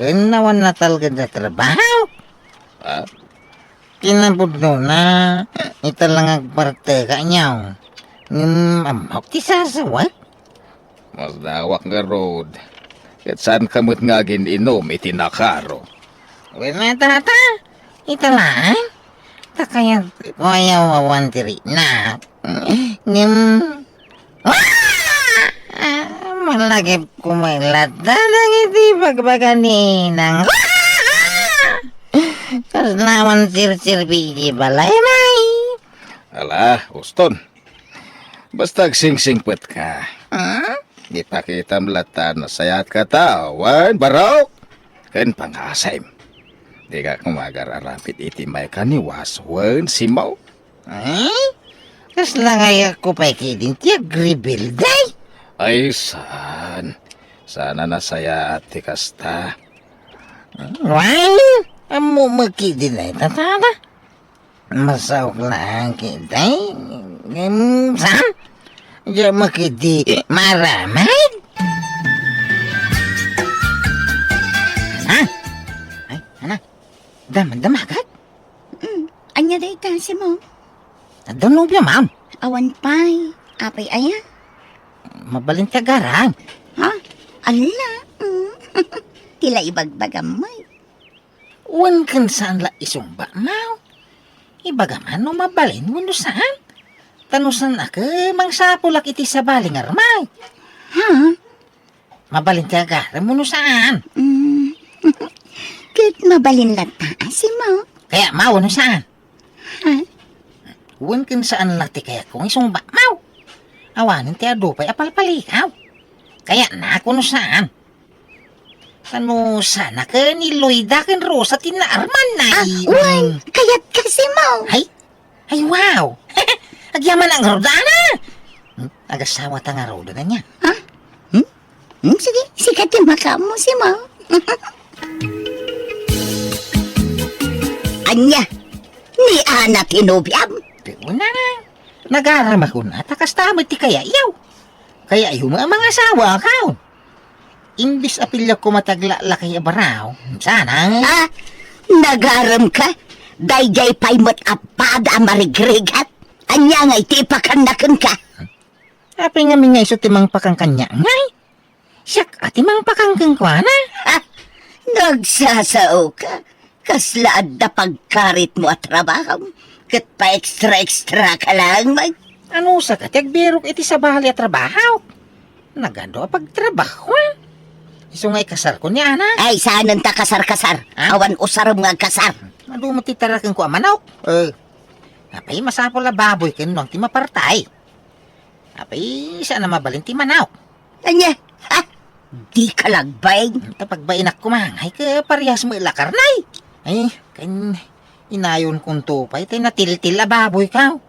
Ken awan natalged a trabaho. Ah? Kinapudnona, ita la nga agpartek kaniak. Ngem ammok ti sasawek. Masdawak ngarud. Ket saanka met nga agin-inum iti nakaro. Wen, tata, ita laeng. Ta kayatko a yawawan ti riknak. Ngem, ah! Malagipko met latta dagiti bagbaga ni inang. Kasla awan serserbi iti balay, May? Ala, uston. Basta agsingsingpetka. Hmm? Ipakitam latta a nasayaat ka ta, wen, barok, ken pangasim. Dika koma agar-aramid iti mayka ni Was wen Simaw. Eh? Kasla nga ayakko pay ketdin ti agrebelde? Ay, saan? Saan a nasayaat ti kasta. Wen, ammom met ketdin ay, tata. Masaok laeng ketdi. Ngem saan? Diak met ketdi maaramid. Ha? Ay, ana. Dam-, damagat? Mm, ania dayta, Simon? Adda nobiam? Awan pay. Apay aya? Mabalin ti agaram. Ha? Ala? Mm. Ti la ibagbagam met. Wen ken saan la isungbatmo? Ibagam no mabalin wenno saan? Ta no saan a ket mangsapulak iti sabali nga armay. Ha? Mabalin ti agaram wenno saan? Mm. Ket mabalin latta, Simon. Kayatmo wenno saan? Ha? Wen ken saan la ti kayatko nga isungbatmo. Awanen ti adu pay a palpalikaw. Kayatnak wenno saan? Kano sana ken ni Loida ken Rosa ti naarman na. Ah, wen, kayatka, Simon. Ay? Ay, wow! Agyamanak ngarud, ana! Hmm? Agasawata ngarud, ania? Ha? Hmm? Hmm, sige, sika ti makaammo, Simon. Ania? Ni Ana ti nobiam? Di, una na. Nagaramak unay, ta kasta met ti kayatyo. Kayatyo nga mangasawa, akaw. Imbes a piliak koma ti aglaklakay a baro, saan? Ah, nagaramka? Daydiay pay met a pada a marigrigat? Ania ngay ti ipakanna kenka? Apay ngamin nga isu ti mangpakan kaniak, ngay? Siak a ti mangpakan kenkuana. Ha? Nagsasaoka? Kasla adda pagkaritmo a trabaho, ket pa-extra-extra ka laeng met. Anusaka ti agbirok iti sabali a trabaho? Nagadu a pagtrabahoan. Isu nga ikasarko ni Ana. Ay, saanen ta kasar-kasar. Ha? Awan usarem nga agkasar. Adu met ti tarakenko a manok. Eh, apay masapul a baboy ken nuang ti mapartay? Apay, saan a mabalin ti manok? Ania? Ha? Dika la agbain? Ta pagbainak koma, ay, ka parehas met la karne. Ay, ken inayonkonto pay ti natiltil a baboyko.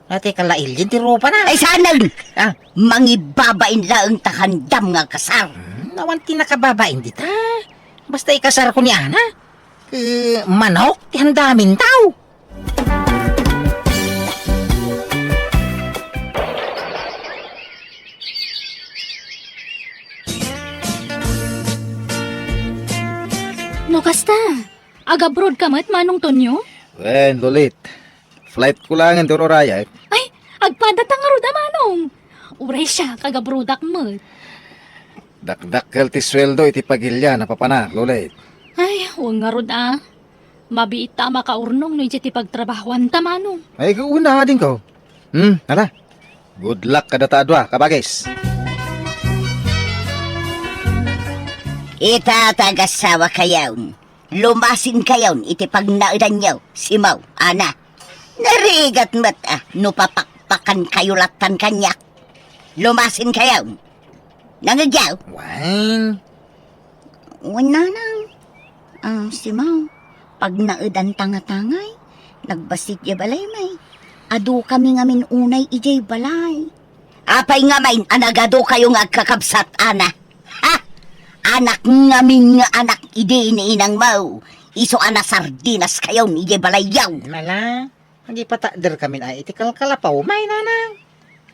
Dayta kalailien ti rupana. Ay, saanen? Ah. Mangibabain laeng ta kaandam nga agkasar. Hmm, awan ti nakababain dita. Basta ikasarko ni Ana. Eh, manok ti handamin tao. No kasta, agabroad ka met, Manong Tonyo? Wen, Lolit. Flight ko laeng ti urayek. Ay, agpada ta ngarud a, Manong. Uray siak, agabroadak met. Dakdakkel ti sueldo iti pagilian a papanak, Lolit. Ay, wen ngarud a. Mabiit ta a makaurnong no idiay ti pagtrabahoanta, Manong. Ay, kuna, adingko. Hmm, ala. Good luck kadata a dua, kabagis. Ita, ta agasawakayon, lumasinkayon iti pagnaedanyo, Simaw, Ana. Narigat met a no papakpakankayo lattan kaniak. Lumasinkayon. Nangegyaw? Wen. Wen, nanang. Ah, Simaw, pagnaedanta nga tangay, nagbassit diay balay, May. Adukami ngamin unay idiay balay. Apay ngamin a nagadukayo nga agkakabsat, Ana? Ha? Anak ngamin nga anak idi ni inangmo. Isu a nasardinaskayon idiay balayyo. Ala, agipatakderkamin a iti kalkalapaw, may nanang.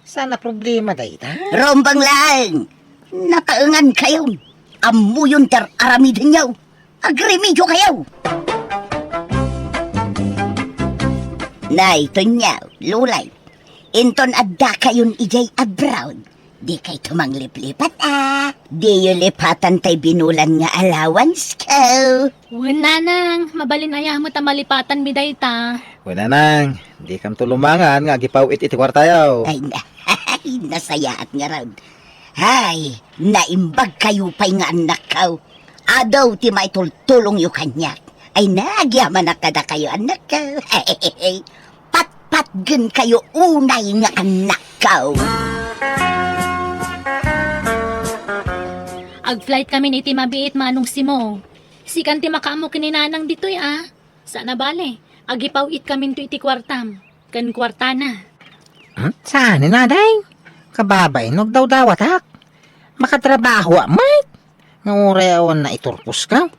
Saan a problema dayta? Rumbeng laeng. Nataengankayon. Ammoyon ti ar-aramidenyo. Agremediokayo. Nay, Tonyo, Lulay, inton addakayon idiay abroad, dikayto mangliplipat a. Diyo lipatan tay binulan nga allowance ko. Wen, nanang, mabalin aya met a malipatanmi dayta. Wen, nanang, dikamto lumangan nga agipaw-it iti kuartayo. Ay, na-, nasayaat ngarud. Hay, naimbagkayo pay nga annakko. Adu ti maitultulongyo kaniak. Ay, nagyamanak kadakayo, annakko. Patpatgenkayo unay nga annakko. Ag-flight kamin iti mabiit, Manong Simo. Sikan ti makaammo ken ni Nanang ditoy, a. Saan a bale, agipaw-itkaminto iti kuartam, ken kuartana. Hmm? Saan, Ading? Kababain no agdawdawatak. Makatrabahoak met. Nga uray awan naiturposka.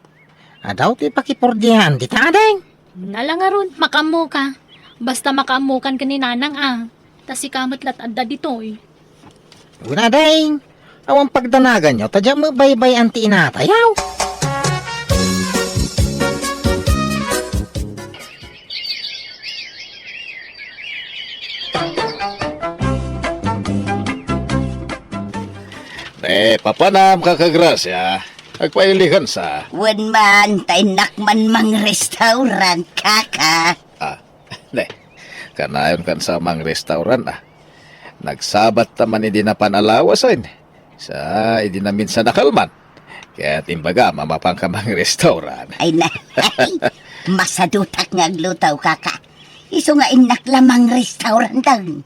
Adu ti pakipordiaan dita, Ading. Ala ngarud, makaammoka. Basta makaammokan ken ni Nanang a. Ta sika met la't adda ditoy. Wen, Ading, awan pagdanaganyo, ta diak met baybay-an ti inatayo. Ne, papanam, Kaka Gracia. Agpailikan sa. Wen man, ta innak man mangrestaurant, Kaka. Ah, ne, kanayon kan sa mangrestaurant, a. Nagsabat ta man idi napan a lawasen. Sa idi naminsan a kalman. Ket imbagam a mapanka mangrestaurant. Ay na, masadutak nga agluto, Kaka. Isu nga innak la mangrestaurant dang.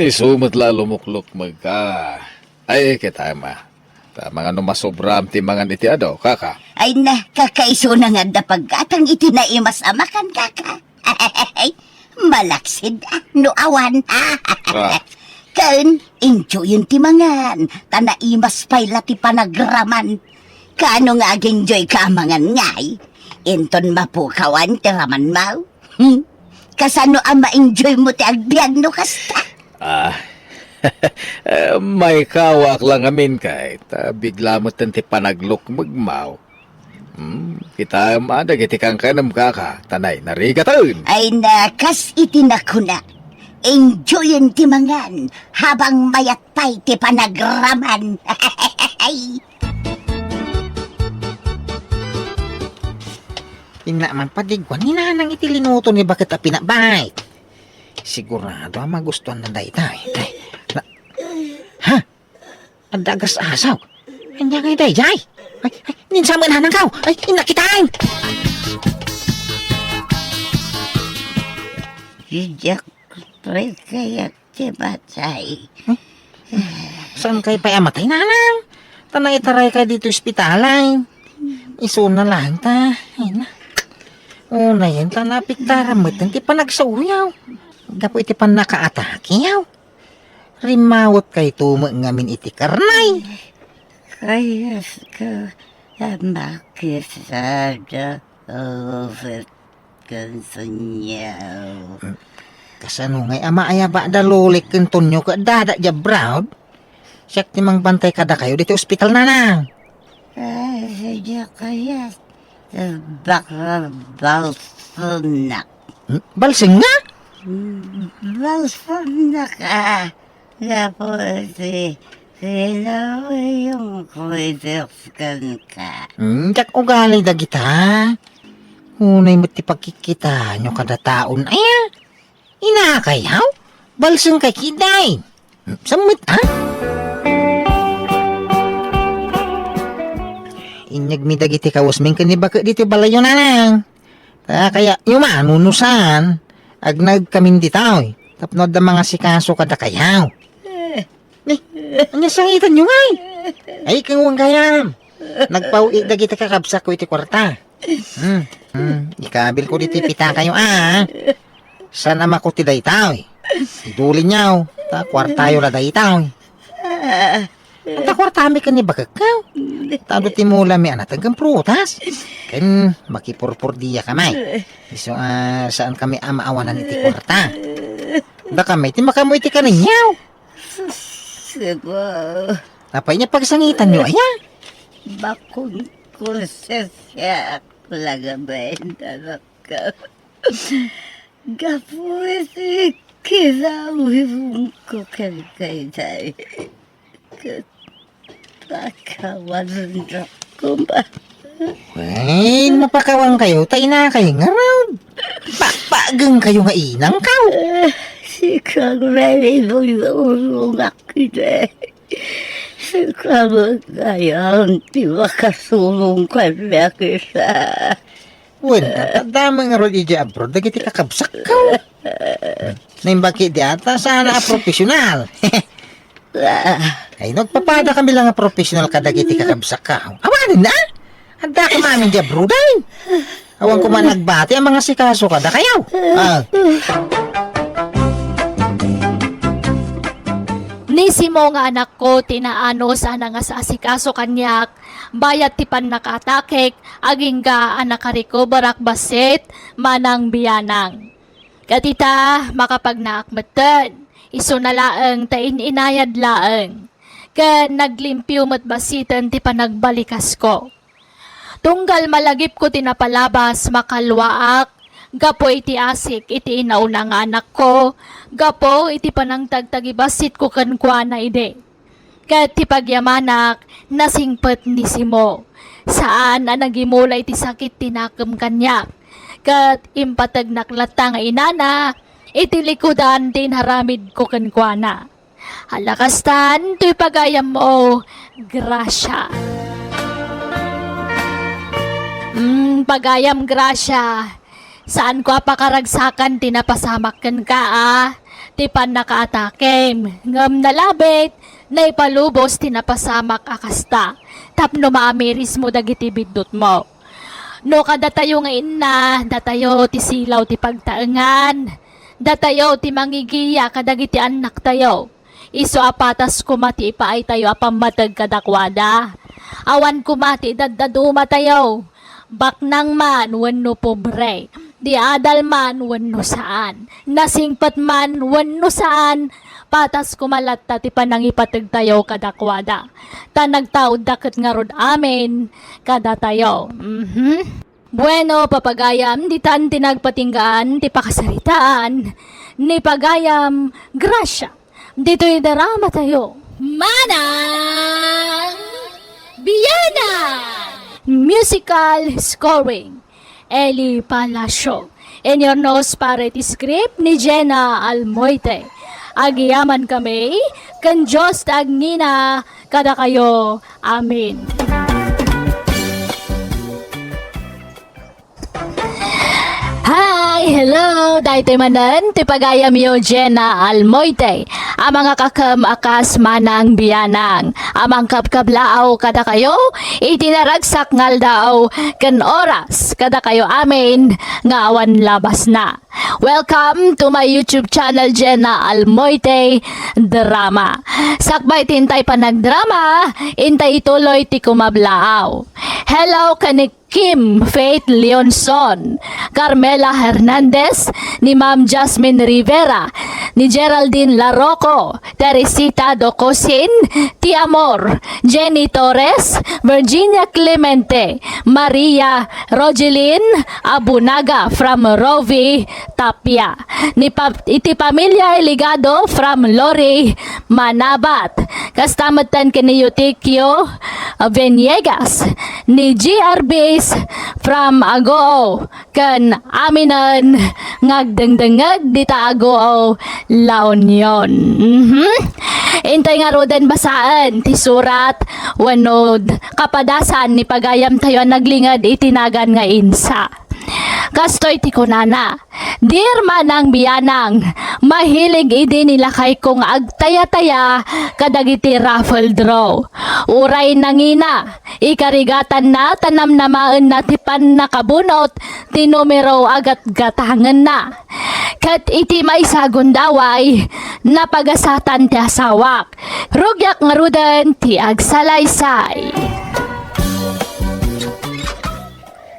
Isu met la lumuklukmeg ka. Ay, ket ama. Ta mangano masobram ti mangan iti adu, Kaka? Ay na, Kaka, isuna nga adda paggatang iti naimas a makan, Kaka. Malaksid, a, no awan. Ah. Ken, enjoyen ti mangan, ta naimas pay la ti panagraman. Kaano nga ag-enjoyka a mangan ngay? Inton mapukawan ti ramanmo? Hmm? Kasano a ma-enjoymo ti agbiag no kasta? Ah, eh, maikawaak la ngamin kay, ta bigla metten ti panaglukmegmo. Hmm, kitaem a dagiti kankanem, Kaka, ta nainarigaten. Ay na, kas iti nakuna, enjoyen ti mangan habang mayat pay ti panagraman. Inna man padigwan ni Nanang iti linuto ni baket a pinabay. Sigurado a magustuanna dayta. Ay, na, ha? Adda agas-asaw. Ania ngay daydiay? Ay, ay, ninsamen Nanangko. Ay, inna kitaen. Diak pay kayat ti matay. Hmm? Saankay pay a matay, Nanang? Ta naitaraykay ditoy ospital ay. Isuna laeng ta. Ay na. Unayen ta naapektaran metten ti panagsaoyo. Gapu iti pannakaatakeyo. Rimmawetkayto met ngamin iti karnay. Kayatko a makisada. Ubet ken Tonyo. Kasano ngay a maayaba da Lolik ken Tonyo ket dada diay abroad? Siak ti mangbantay kadakayo ditoy ospital, Nanang. Ay, sadiak kayat. Baka balsennak. Hmm? Balseng nga? Hmm, balsennak, a. Gapu iti kinawayonko idi kenka. Hmm, diak ugali dagita. Unay met ti pagkikitaenyo kada taon. Aya, inakayaw? Balsengkay ketdi. Hmm, sammet, a? Inyegmi dagiti kawesmi ken ni baket ditoy balayyo, Nanang. Ta kayatyo man, no saan, agnaedkamin ditoy tapno adda mangasikaso kadakayo. Eh, ania sangitanyo ngay? Ay, ken wen gayam. Nagpaw-it dagiti kakabsatko iti kuarta. Hmm, hmm, ikabilko ditoy pitakayo, a. Saan a makuti daytoy? Idulinyo, ta kuartayo la daytoy. Anta kuartami ken ni bakekko. Tado ti mulami a natenggen prutas. Ken makipurpurdiakami. Isu a saankami a maawanan iti kuarta. Dakami ti makaammo iti kaniaw. Sebo. Apay nga pagsangitanyo aya? Bakon konsensiak lagaben, anakko. Gapu iti kinawibongko ken kayday. Ket pakawanennak koma. Wen, mapakawankayo, ta inakay ngarud. Pakpakgengkayo nga inangkaw. Eh, sika met ti urongak iti. Sika met gayam ti makasurong kaniak ita. Wen, adda met ngarud idiay abroad dagiti kakabsatko. Naimbag ketdi a ta saan a profesional. Ay, nagpapadakami la nga profesional kadagiti kakabsatko. Awanen na? Adda kami amin idiay abroad ay. Awan koma nagbati a mangasikaso kadakayo. Ah. Ni Simo nga anakko ti naanus a nangasasikaso kaniak, bayat ti pannakaatakek, agingga a nakarecoverak bassit manang bianang. Ket ita, makapagnaak metten, isuna laeng ta in-inayad laeng. Ket naglimpio met bassiten ti panagbalikasko. Tunggal malagipko ti napalabas, makaluaak gapu iti asik iti inauna nga anakko, gapu iti panangtagtagibasitko kenkuana idi. Ket ti pagyamanak, nasingpet ni Simo. Saan a nagimula iti sakit ti nakem kaniak. Ket impategnak latta nga inana iti likudan ti inaramidko kenkuana. Ala kastan, toy pagayammo, Gracia. Mm, pagayam, Gracia. Saanko a pakaragsakan ti napasamak kenka a ti pannakaatakem, ngem nalabit, naipalubos ti napasamak a kasta, tapno maamirismo dagiti biddutmo. No kadatayo nga inna, datayo ti silaw ti pagtaengan, datayo ti mangigiya kadagiti annaktayo. Isu a patas koma ti ipaaytayo a pammateg kadakuada. Awan koma ti idadumatayo. Baknang man wenno pobre, di adal man wenno saan, nasingpet man wenno saan, patas koma latta ti panangipategtayo kadakuada. Ta nagtaudda ket ngarud amin kadatayo. Mhm. Bueno, papagayam, ditan ti nagpatinggaan ti pakasaritaan ni pagayam Gracia. Ditoy drama tayo. Manang Bianang! Musical scoring, Eli Palacio. Inurnos para iti script ni Jenna Almoite. Agyamankami, ken Dios ti agngina kadakayo. Amen. Hi! Hello! Daytoy manen ti pagayamyo, Jenna Almoite, a mangakakem a kas Manang Bianang, a mangkabkablaaw kadakayo iti naragsak nga aldaw ken oras kadakayo amin nga awan labasna. Welcome to my YouTube channel, Jenna Almoite Drama. Sakbay ti intay panagdrama, intay ituloy ti kumablaaw. Hello, ken ni Kim Faith Leonson, Carmela Hernandez, ni Ma'am Jasmine Rivera, ni Geraldine Larroco, Teresita Docosin, Ti Amor, Jenny Torres, Virginia Clemente, Maria Rogelin Abunaga from Rovi Tapia. Ni pa-, iti pamilya Ligado from Lori Manabat. Kasta metten ken ni Eutikio Veniegas, ni G R Bs from Agoo, ken aminen nga agdengdengngeg dita Agoo, La Union. Mhm. Intay ngaruden basaen ti surat wenno d-, kapadasan ni pagayamtayo a naglinged iti nagan nga insa. Kastoy ti kunana, Dear Manang Bianang, mahilig idi ni lakayko nga agtayataya kadagiti raffle draw. Uray nangina, ikarigatanna ta namnamaenna ti pannakabunot ti numero a gatgatangenna. Ket iti maysa a gundaway, napagasatan ti asawak. Rugiak ngaruden ti agsalaysay.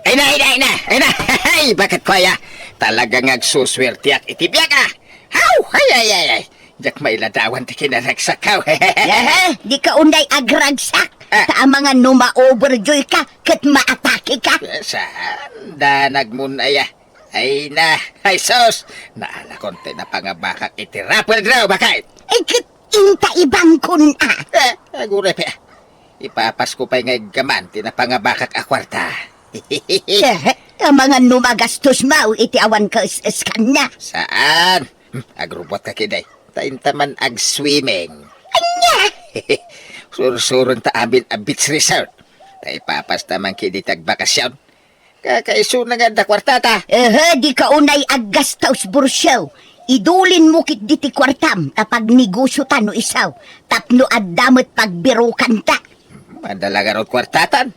Ay na, ay na, ay na, ay na! Ay, bakit ko aya? Talagang agsuswertiak iti biag, a! Haw! Ay, ay, ay, ay! Diak mailadawan ti kinaragsak, haw! Aha, di ka unay agragsak. Ah. Ta amangan no ma-overjoy ka, ket maatake ka. Eh, saan? Danag mo na, aya. Ay na, ay sus! Naalakon ti napangabakak iti raffle draw, bakit? Ay, ket inta ibangkon, a. Eh, aguray pay, a. Ipapas ko pay nga iggaman ti napangabakak a kuarta. Eh, amangan no magastos maw iti awan ka es-eskanna. Saan? Hmm, agrubot ka kiday. Ta inta man agswimming. Ania? Sursuron ta amin a beach resort. Ta ipapas ta man kidi ti agbakasyon. Kakaisuna nga adda kuartata. Ehe, di ka unay aggastos, Bursiaw. Idulin mo ketdi ti kuartam ta pagnegosiotan no isu, tapno adda met pagbirokanta. Madala garud kuartatan.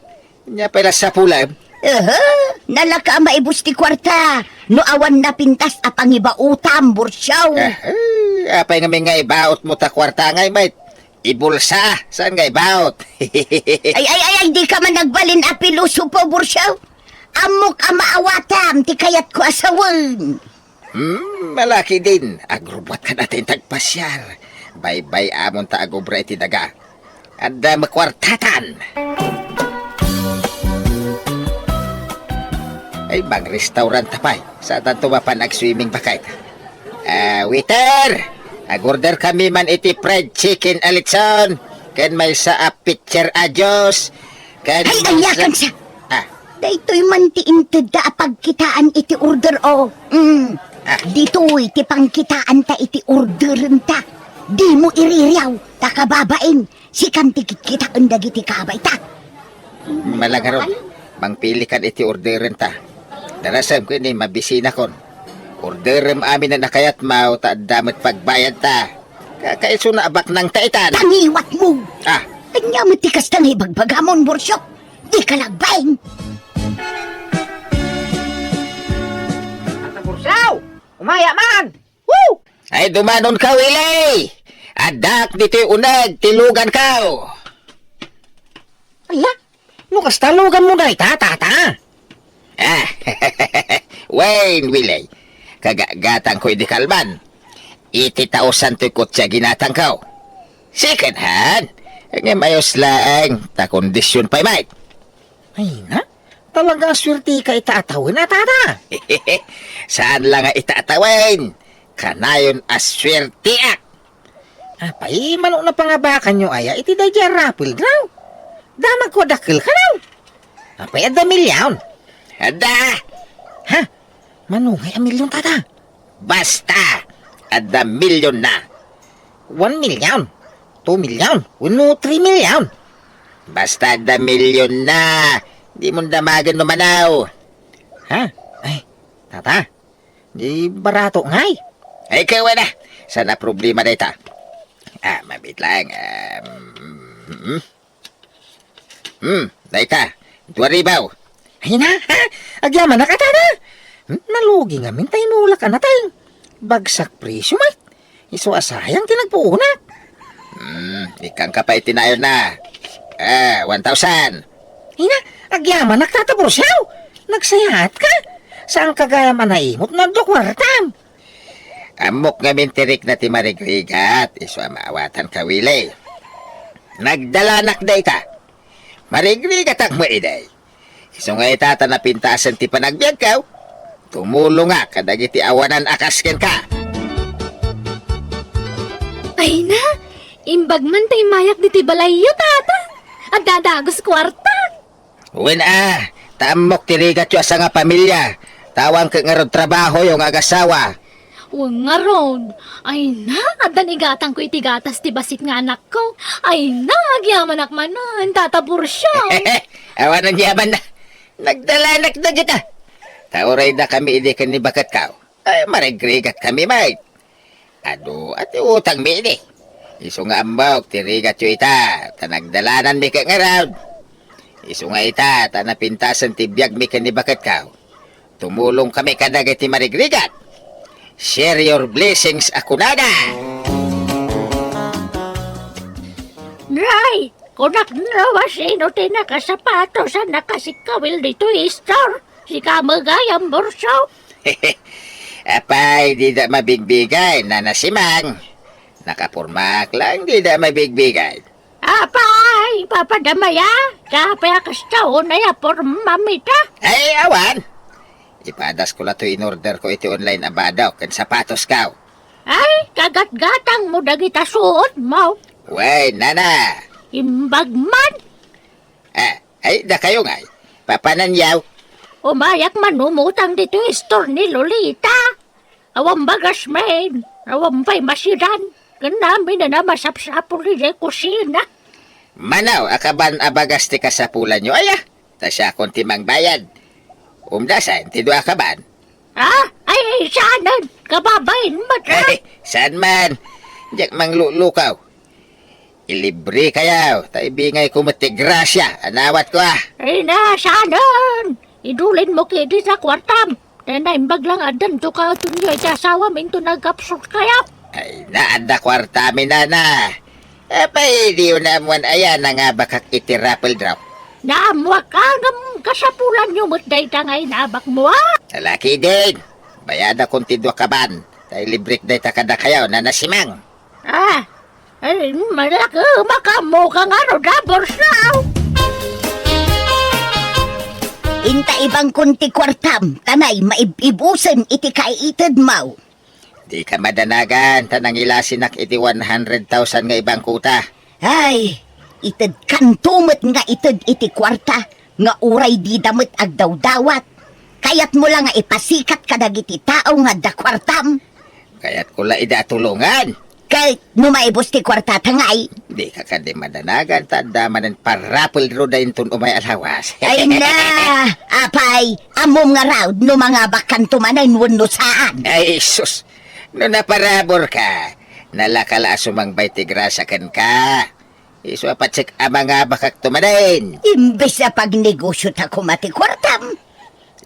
Nia pay la sapulem? Ehe, nalaka a maibus ti kuarta no awan napintas a pangibaotam, Bursiaw. Ehe, apay ngamin nga ibaotmo ta kuarta ngay met? Ibulsa, saan nga ibaot? Ay, ay, ay, ay, di ka man nagbalin a pilosopo, Bursiaw. Ammok a maawatam ti kayatko a sawen. Hmm, malaki din. Agrubot ka natin tagpasiar. Baybay-amon ta agubra iti daga. Adda makuartatan. Ay, bang restaurant ta pay. Saan tanto mapan agswimming, bakit? Ah, waiter! Agorder kami man iti fried chicken a lechon, ken maysa a pitcher a juice, ken... Ay, maysa, ayakan sa! Ah. Daytoy man ti intedda a pagkitaan iti order, o. Mm. Ah. Ditoy ti pangkitaanta iti orderenta. Dimo iririaw, ta kababain, sikan ti kitkitaen dagiti kabayta. Mala ngarud, mangpilikan iti orderenta. Darasem ken ni mabisinakon. Orderem amin a kayatmo ta adda met pagbayadta. Kakaisuna a baknangta itan. Tangiwatmo! Ah. Ania met ti kasta nga ibagbagamon, Bursiaw? Di ka lagbeng! Tata Bursiaw! Umaya man! Woo! Ay, dumanonka, Willie! Addak ditoy uneg ti luganko! Ala, no kasta luganmo dayta, tata? Ah, wen, Willie, kagagatangko idi kalman. Eighty thousand toy kotse a ginatangko. Second hand. Ngem ayos laeng, ta kondisyon pay met. Ay na, talaga a suertika ita a tawen a, tata. Saan la nga ita a tawen. Kanayon a suerteak. Apay, mano napangabakanyo aya iti daydiay a raffle draw? Damagko a dakkel kano? Apay, adda milyon? Adda! Ha? Mano ngay a milyon, tata? Basta, adda milyonna. One million, two million, wenno three million. Basta adda milyonna. Dimon damagen no manaw. Ha? Ay, tata, di barato ngay? Ay, kawa na. Saan a problema dayta? Ah, mabit lang. Um, Hmm, dayta, dua ribu. Ay na, ha? Agyamanak a, tata. Hmm, nalugi ngamin ta imulak a nateng. Bagsak presyo met. Isu a sayang ti nagpuonak. Hmm, ikkanka pay ti nayonna. Ah, one thousand. Ay na, agyamanak, tata Bursiaw. Nagsayaatka. Saanka gayam a naimot no adda kuartam. Ammok ngamin ti rikna ti marigrigat, isu a maawatanka, Willie. Nagdalanak dayta. Marigrigatak met idi. Isu nga ita ta napintasen ti panagbiagko, tumulongak kadagiti awanan a kas kenka. Ay na, imbag man ta immayak ditoy balayyo, tata. Adda dagus kuarta. Wen a, ta ammok ti rigatyo a sangapamilia, ta awan ket ngarud trabahoyo nga agasawa. Wen ngarud, ay na, addan igatangko iti gatas ti bassit nga anakko. Ay na, agyamanak manen, tata Bursiaw. Awan a yaman na. Nagdalanak dagita. Ta uray dakami idi ken ni baketko. Ay, marigrigat kami met. Adu, a ti utangmi idi. Isu nga ammok ti rigatyo ita, ta nagdalananmi ket ngarud. Isu nga ita, ta napintasen ti biagmi ken ni baketko. Tumulongkami kadagiti marigrigat. Share your blessings a kunada. Nay, kunak no, sino ti nakasapatos a nakasikawil ditoy store? Sika met gayam, Burso. Apay, dida mabigbigay, Nana Simang. Nakapormaak lang, dida mabigbigay. Apay, papadamaya, kapay a kasta unay a pormam ita? Ay, awan. Ipadasko la toy in-order ko iti online a badok ken sapatos kaw. Ay, kagatgatang mo dagita suot mo. Wen, Nana. Imbag man. Ah, ay, dakayo ngay. Papananyaw. Umayak man umutang ditoy store ni Lolita. Awan bagas men, awan pay masidan. Ken amin a masapsapul idiay kusina. Manaw a kaban a bagas ti kasapulanyo, aya? Ta siakon ti mangbayad. Umdasen ti dua a kaban. Ah, ay, saanen, kababain met, ah. Ay, saan man? Diak manglulukaw. Ilibre kayaw, ta ibingay ko met ti grasia a nawat ko, ah. Ay na, saanen! Idulin mo kidi sa kuartam. Ta naimbag lang addan to ka tunyo iti asawam into nagkapsut kayaw. Ay na, adda kuarta mi, Nana. Apay, diyo naammuan aya nangabakak iti raffle draw? Naammuak a ngem kasapulanyo met dayta nga inabak mo, ah. Salaki din. Bayadakon ti dua kaban. Ta ilibrek dayta kadakayaw, Nana Simang. Ah, ay, malaki, makamuka nga ro da, Burso. Inta ibangkon ti kuartam, ta nay maib-ibusen iti kaited mo. Dika madanagan, ta nangilasinak iti one hundred thousand nga ibangkota. Ay, itedkanto met nga ited iti kuarta, nga uray dida met agdawdawat. Kayatmo la nga ipasikat kadagiti tao nga adda kuartam. Kayatko la ida a tulongan. Ket no maibus ti kuartata ngay? Dika kadi madanagan, ta adda manen parapel ro da inton umay a lawas. Ay na! Apay, ammom ngarud no mangabakkanto manen wenno saan? Ay, sus! No naparaburka, nalaka la a sumangbay ti grasia kenka. Isu a patsek a mangabakakto manen. Imbes a pagnegosiota koma ti kuartam.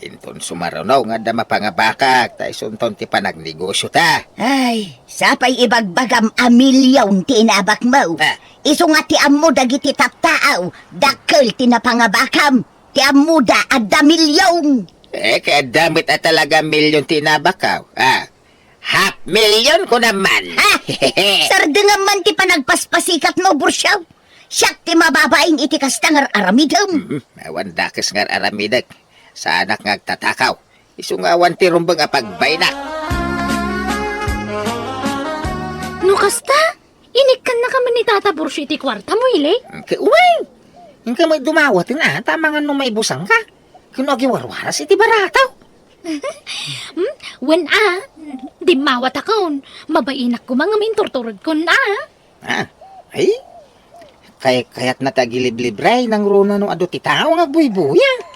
Inton sumaruno nga adda mapangabakak, ta isunton ti panagnegosiota. Ay, sapay ibagbagam a milyon ti inabakmo. Ah. Isu nga ti ammo dagiti tattao, dakkel ti napangabakam. Ti ammoda, adda milyon. Eh, kay adda met a talaga milyon ti inabakkaw. Ah, half million ko naman. Ha? Sardengam man ti panagpaspasikatmo, Bursiaw. Siak ti mababain iti kasta nga ar-aramidem. Mhm. Awan dakes nga ar-aramidek. Saanak nga agtatakaw. Isu nga awan ti rumbeng a pagbaynak. No kasta, inikkannaka man ni Tata Bursio iti kuartam, Willie? Ke-, wen! Inka met dumawaten a, ta amangan no maibusanka. Ken no agiwarwaras iti barataw. Hmm? Wen a, dimmawatakon. Mabainak koma ngem inturturedkon a. Ah, ay, kay-, kayatna ti agiliblibre, nangruna no adu ti tao nga agbuybuya.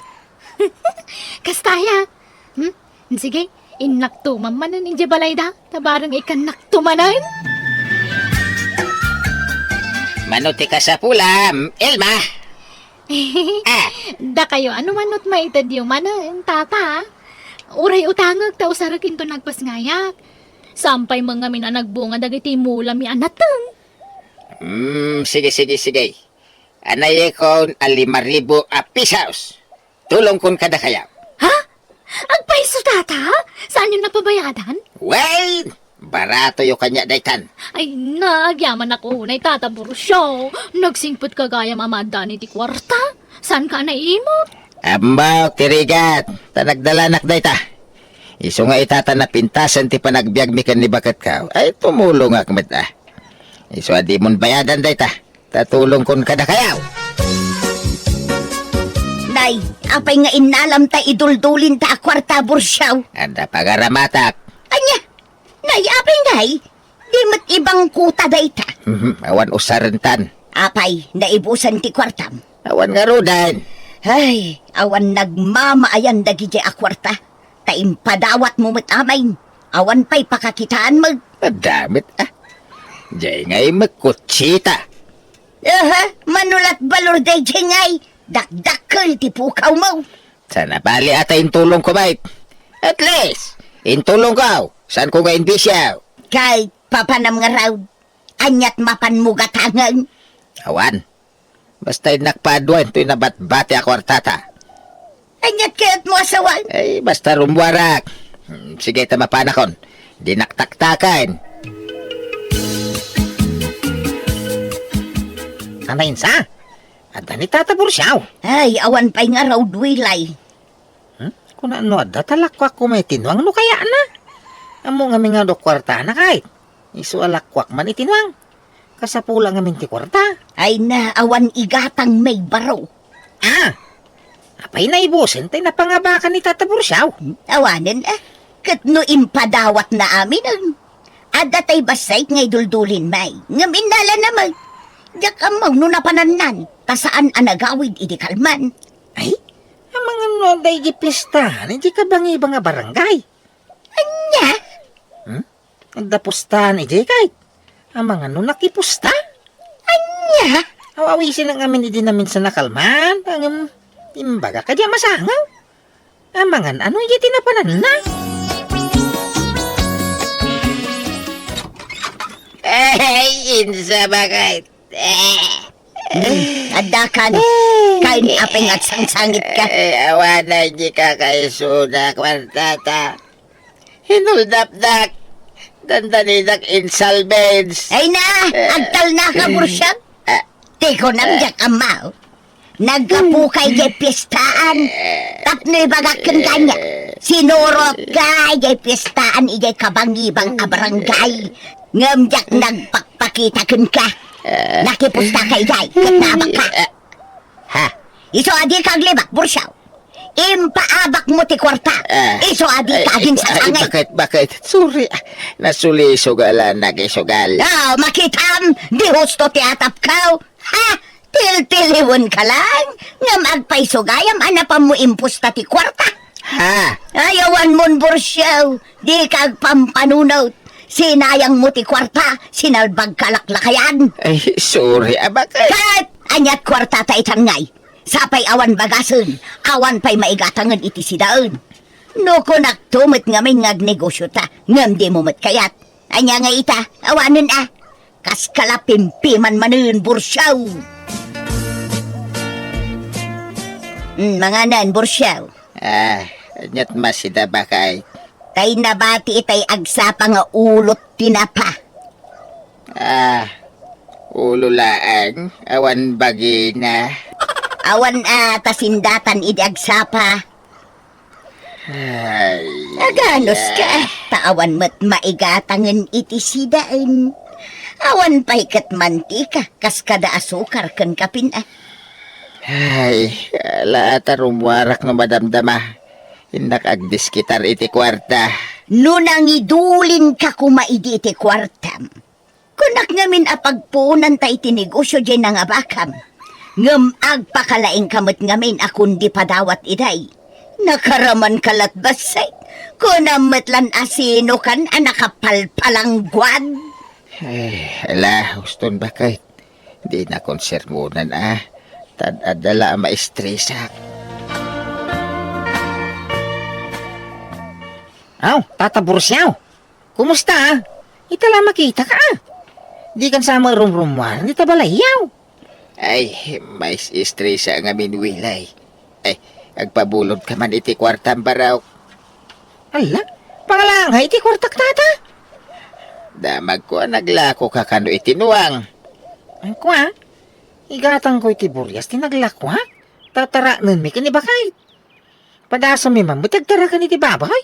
Kasta aya. Hmm? Sige, innakto man manen idiay balayda, ta bareng ikkannakto manen. Mano ti kasapulam, Elma? Ah. Dakayo, ano man met maitedyo manen, Tata? Uray utangek ta usarek inton nagpasngayak. Saan pay ngamin a nagbunga dagiti mulami a nateng. Hmm, sige, sige, sige. Anayekon a lima ribu a pisos. Tulongkon kadakayo. Ha? Agpayso, Tata? Saanyo napabayadan? Well, baratoyo kaniak daytan. Ay, nagyamanak unay, Tata Bursio. Nagsingpetka gayam a maaddaan iti kuarta. Saanka a naimut? Ammok ti rigat, ta nagdalanak dayta. Isu nga ita ta napintasen ti panagbiagmi ken ni baketko. Ay, tumulongak met a. Isu a dimon bayadan dayta. Ta tulongkon kadakayo. Nay, apay nga innalam ta iduldulinta a kuarta, Bursio? Adda pagaramatak. Ania? Nay, apay ngay? Di met ibangkota dayta. Mhm, awan usarentan. Apay, naibusan ti kuartam? Awan ngaruden. Ay, awan nagmamaayan dagidiay a kuarta. Ta impadawatmo met amin. Awan pay pakakitaan met. Adda met, ah. Diay ngay met kutsita. Aha, mano la't balor daydiay ngay. Dakdakkel ti pukawmo. Saan a bali a ta intulongko met. At least, intulongko. Saanko nga imbisio? Kay papanam ngarud, aniat mapanmo gatangen? Awan. Basta innak paaduen toy nabatbati a kuartata. Aniat kayatmo a sawen? Ay, basta rummuarak. Hmm, sige ta mapanakon. Dinak taktaken. Anainsa? Adda ni Tata Bursiaw? Ay, awan pay ngarud, Wilay. Hmm? Kuna no adda ta lakuak koma iti nuang no kayatna? Ammo ngamin nga adda kuartana kay. Isu a lakuak man iti nuang. Kasapula ngamin ti kuarta. Ay na, awan igatang may baro. Ah! Apay naibusen tay napangabakan ni Tata Bursiaw? Awanen, ah. Ket no impadawatna aminen, adda tay bassit nga iduldulin may. Ngem innala na met. Diak ammo no napanannan, ta saan a nagawid idi kalman. Ay, amangan no adda idi pistahan, idi kabangibang a barangay. Ania? Hmm? Adda pustahan idi kay? Amangan no nakipusta? Ania? Aw-awisen ngamin idi naminsan a kalman, ngem imbagak a diak masangaw. Amangan ano idi ti napananna? Ay, insa bakay? Eh. Hmm, adda kan. Kain apay nga agsangsangitka? Eh, awan na idi kakaisuna, kuartata. Hinuldapdak. Dandanidak in salvage. Ay na, agtalnaka, Bursiaw. Ah. Ti kunam, ah, diak ammo. Naggapu kay jay piestaan. Tapno ibagak kenka ania, sinurot kay jay piestaan ijay kabangibang a barangay. Ngem diak nagpakpakita kenka. Nakipusta kay jay, ket naabakka. Ha? Isu a dika aglibak, Bursiaw. Impaabakmo ti kuarta. Ah. Isu a dika aginsasangay. Ay, bakit, bakit? Sorry. Nasuliso nga la nagisugal. Oh, makitam, di husto ti atapkaw. Ha? Tiltiliwenka lang, ngem agpaisugayam a napanmo impusta ti kuarta. Ha? Ay, awanmon, Bursiaw, dika agpampanunot. Sinayangmo ti kuarta, sinalbagka laklakayan. Ay, sorry, abak. Ket, aniat kuartata itan ngay? Sapay awan bagasen, awan pay maigatangen iti sidaen. No kunakto met ngamin nga agnegosiota, ngem dimo met kayat. Ania nga ita, awanen a. Kas kala pimpiman manen, Bursiaw. Hmm, manganan, Bursiaw. Ah, aniat masida bakay? Tay nabati itay agsapa nga ulot ti napa. Ah, ulo laeng, awan bagina. Awan a ta sindatan idi agsapa. Ay, aganoska, ta awan met maigatangen iti sidaen. Awan pay ket mantika, kas kada asukar ken kapin a. Ay, ala ta rummuarak no madamdama. Innak agdiskitar iti kuarta. No nangidulinka koma idi iti kuartam, kunak ngamin a pagpuonanta iti negosio jay nangabakam. Ngem agpakalaingka met ngamin a kundi padawat iday. Nakaramanka lat bassit. Kunam met lan a sinokan a nakapalpalangguad. Eh, ala, uston bakay. Dinakon sermonan a. Tad-adda la a maestresak. Aw, Tata Bursiaw. Kumusta, a? Ita la makitaka, a? Dikan sa marumrumuar dita balayyo. Ay, mais-estresa ngamin, Wilay. Ay, agpabulodka man iti kuartam, barok. Ala, pangalangay iti kuartak, tata? Damagko a naglakoka kano iti nuang. Ay, kua? Igatangko iti burias ti naglakoak. Tataraknenmi ken ni bakay. Padasammi man met ti agtaraken iti baboy.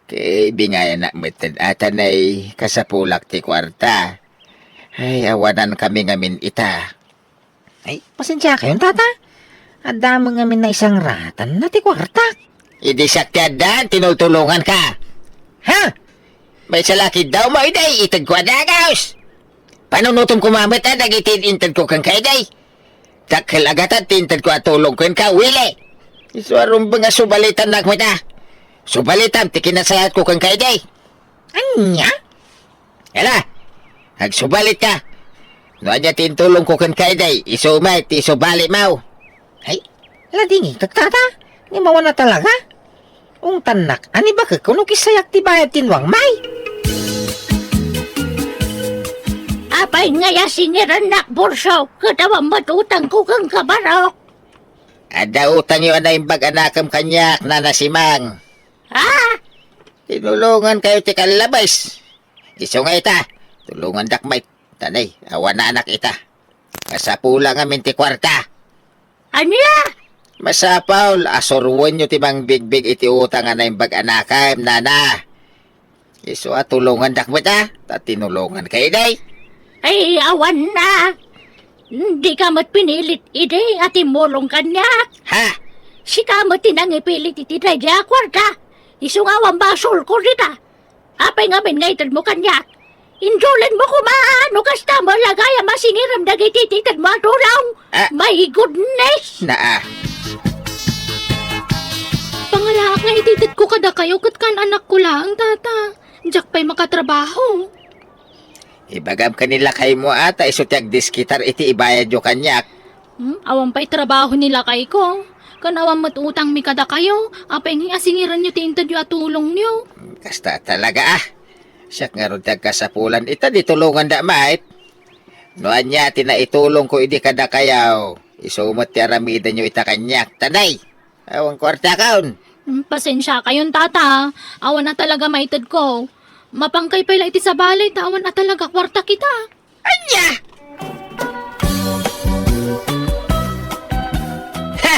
Ket bingayanak met ti atanay, kasapulak ti kuarta. Ay, awanankami ngamin ita. Ay, pasensiakayon, tata. Adda met ngamin naisangratanna ti kuartak. Idi siak ti addan, tinultulonganka. Ha? Maysa la ketdi, umayday, itedko a dagus. Panunotem koma met a dagiti intedko kenka idi. Dakkel a gatad ti intedko a tulong kenka, Willy. Isu a rumbeng a subalitannak met a. Subalitam ti kinasayatko kenka idi. Ania? Ala, agsubalitka. No ania ti intulongko kenka idi, isu met ti isubalit maw. Ay, ala, dingitek, tata. Ngem awan a talaga. Ungtannak, ani bakek no kisayak ti bayad ti nuang, may? Apay ngay a singirennak, Burso, ket awan met utangko kenka, barok? Adda utangyo a naimbag a nakem kaniak, Nana Simang. Ha? Tinulongankayo ti kallabes. Isu nga ita, tulongandak met. Tanay, awan anak ita. Masapul ngamin ti kuarta. Ania? Masapul a suroenyo ti mangbigbig iti utang a naimbag a nakem, Nana. Isu a tulongandak met a, ta tinulongankayo idi. Ay, awan na. Dika met pinilit idi a timmulong kaniak. Ha? Sika met ti nangipilit iti daydiay a kuarta. Isu nga awan basolko dita. Apay ngamin nga itedmo kaniak? Indulinmo koma no kasta met la gayam a singirem dagiti itedmo a tulong. Ah. My goodness! Naa. Pangalaak nga itedko kadakayo ket kan-anakko laeng, Tata. Diak pay makatrabaho. Ibagam ken ni lakaymo a ta isu ti agdiskitar iti ibayadyo kaniak. Hmm, awan pay trabaho ni lakayko. Ken awan met utangmi kadakayo, apay ngay a singirenyo ti intedyo a tulongyo? Kasta talaga a. Siak ngarud ti agkasapulan ita di tulonganda met. No ania ti naitulongko idi kadakayo, isu met ti aramidenyo ita kaniak, tanay. Awan kuartakon. Hmm, pasensiakayon, Tata. Awan a talaga maitedko. Mapankay pay la iti sabali ta awan a talaga kuarta kita. Ania? Ha!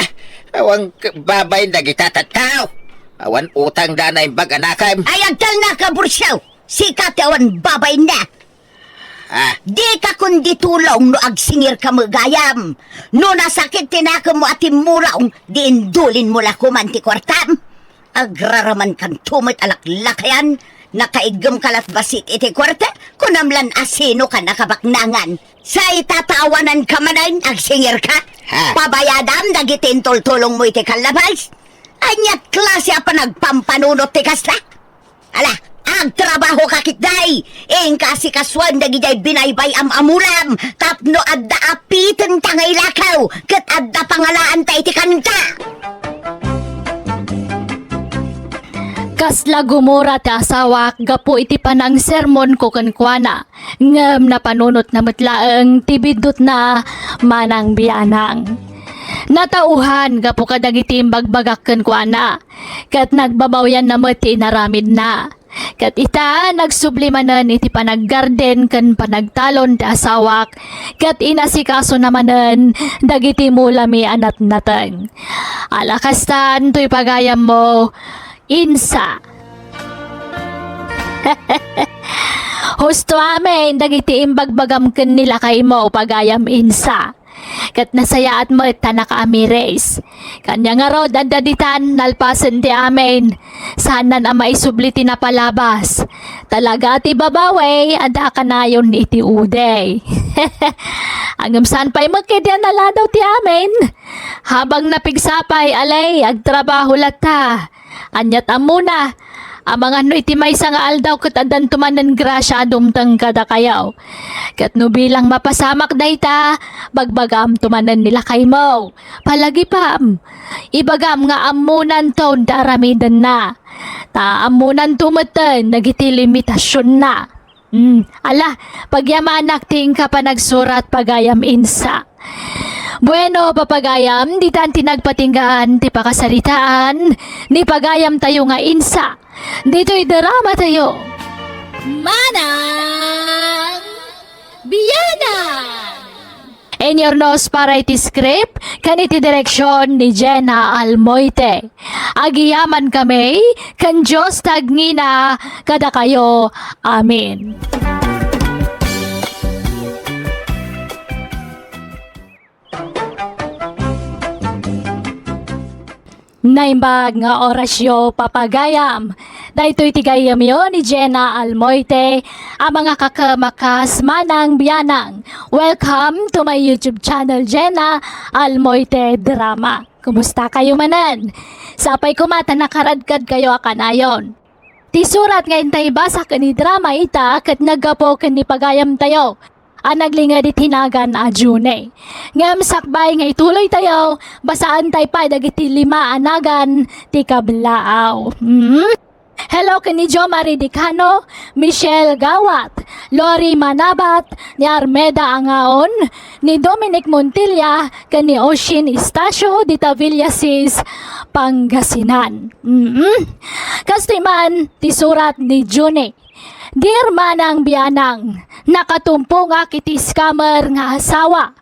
Awan k-, babain dagita tattao. Awan utangda a naimbag a nakem. Ay, agtalna ka, Bursiaw! Sika ti awan babainna. Ah. Dika kundi tulong no agsingirka met gayam. No nasakit ti nakemmo a timmulong, di indulinmo la koman ti kuartam. Agraramankanto met a laklakayan, nakaiggemka lat bassit iti kuarta, kunam lan a sinoka nakabaknangan. Say tatawananka manen, agsingirka? Ha? Pabayadam dagiti intultulongmo iti kallabes? Aniat klase a panagpampanunot ti kasta? Ala, agtrabahoka ketdi! Inka asikasuen dagidiay binaybay-am a mulam tapno adda apitenta nga ilakaw ket adda pangalaanta iti kanta! Kasla gumura ti asawak gapu iti panangsermonko kenkuana, ngem napanunotna met laeng ti biddutna manang bianang. Natauhan gapu kadagiti imbagbagak kenkuana, ket nagbabawianna met ti inaramidna. Ket ita, nagsubli manen iti panaggarden ken panagtalon ti asawak, ket inasikasona manen dagiti mulami a natnateng. Ala kastan toy pagayammo, Insa. Husto amin dagiti imbagbagam ken ni lakaymo, pagayam Insa. Ket nasayaat met ta nakaamiris. Kania ngarud, adda ditan nalpasen ti amin. Saanan a maisubli ti napalabas. Talaga ti babawi, adda a kanayon iti udi. Ngem saan pay met ketdi a naladaw ti amin. Habang napigsa pay, alay, agtrabaho latta. Aniat ammona, amangan no iti maysa nga aldaw ket addanto manen grasia a dumteng kadakayo. Ket no bilang mapasamak dayta, bagbagamto manen ni lakaymo. Palagipam, ibagam nga ammonanto ti aramidenna. Ta ammonanto metten dagiti limitasionna. Hmm, ala, pagyamanak ti inka panagsurat, pagayam Insa. Bueno, papagayam, ditan ti nagpatinggaan ti pakasaritaan ni pagayamtayo nga Insa. Ditoy drama tayo. Manang Bianang! Inurnos para iti script ken iti direksion ni Jenna Almoite. Agyamankami ken Dios ti agngina kadakayo. Amen. Naimbag nga orasyo, papagayam. Daytoy ti gayyemyo ni Jenna Almoite a mangakakem a kas Manang Bianang. Welcome to my YouTube channel, Jenna Almoite Drama. Kumusta kayo manen? Sapay koma ta nakaradkad kayo a kanayon. Ti surat nga intay ibasa ken idrama ita ket naggapu ken ni pagayamtayo. a naglinged iti nagan a June. Ngem sakbay nga ituloytayo, basaentayo pay dagiti lima a nagan ti kablaaw. Mm. Hello ken ni Jo Marie Dicano, Michelle Gawat, Lori Manabat, ni Armeda Angaon, ni Dominic Montilla, ken ni Oshin Estacio dita Villasis, Pangasinan. Mm. Kastoy man ti surat ni June. Dear Manang Bianang, nakatumpongak iti scammer nga asawa.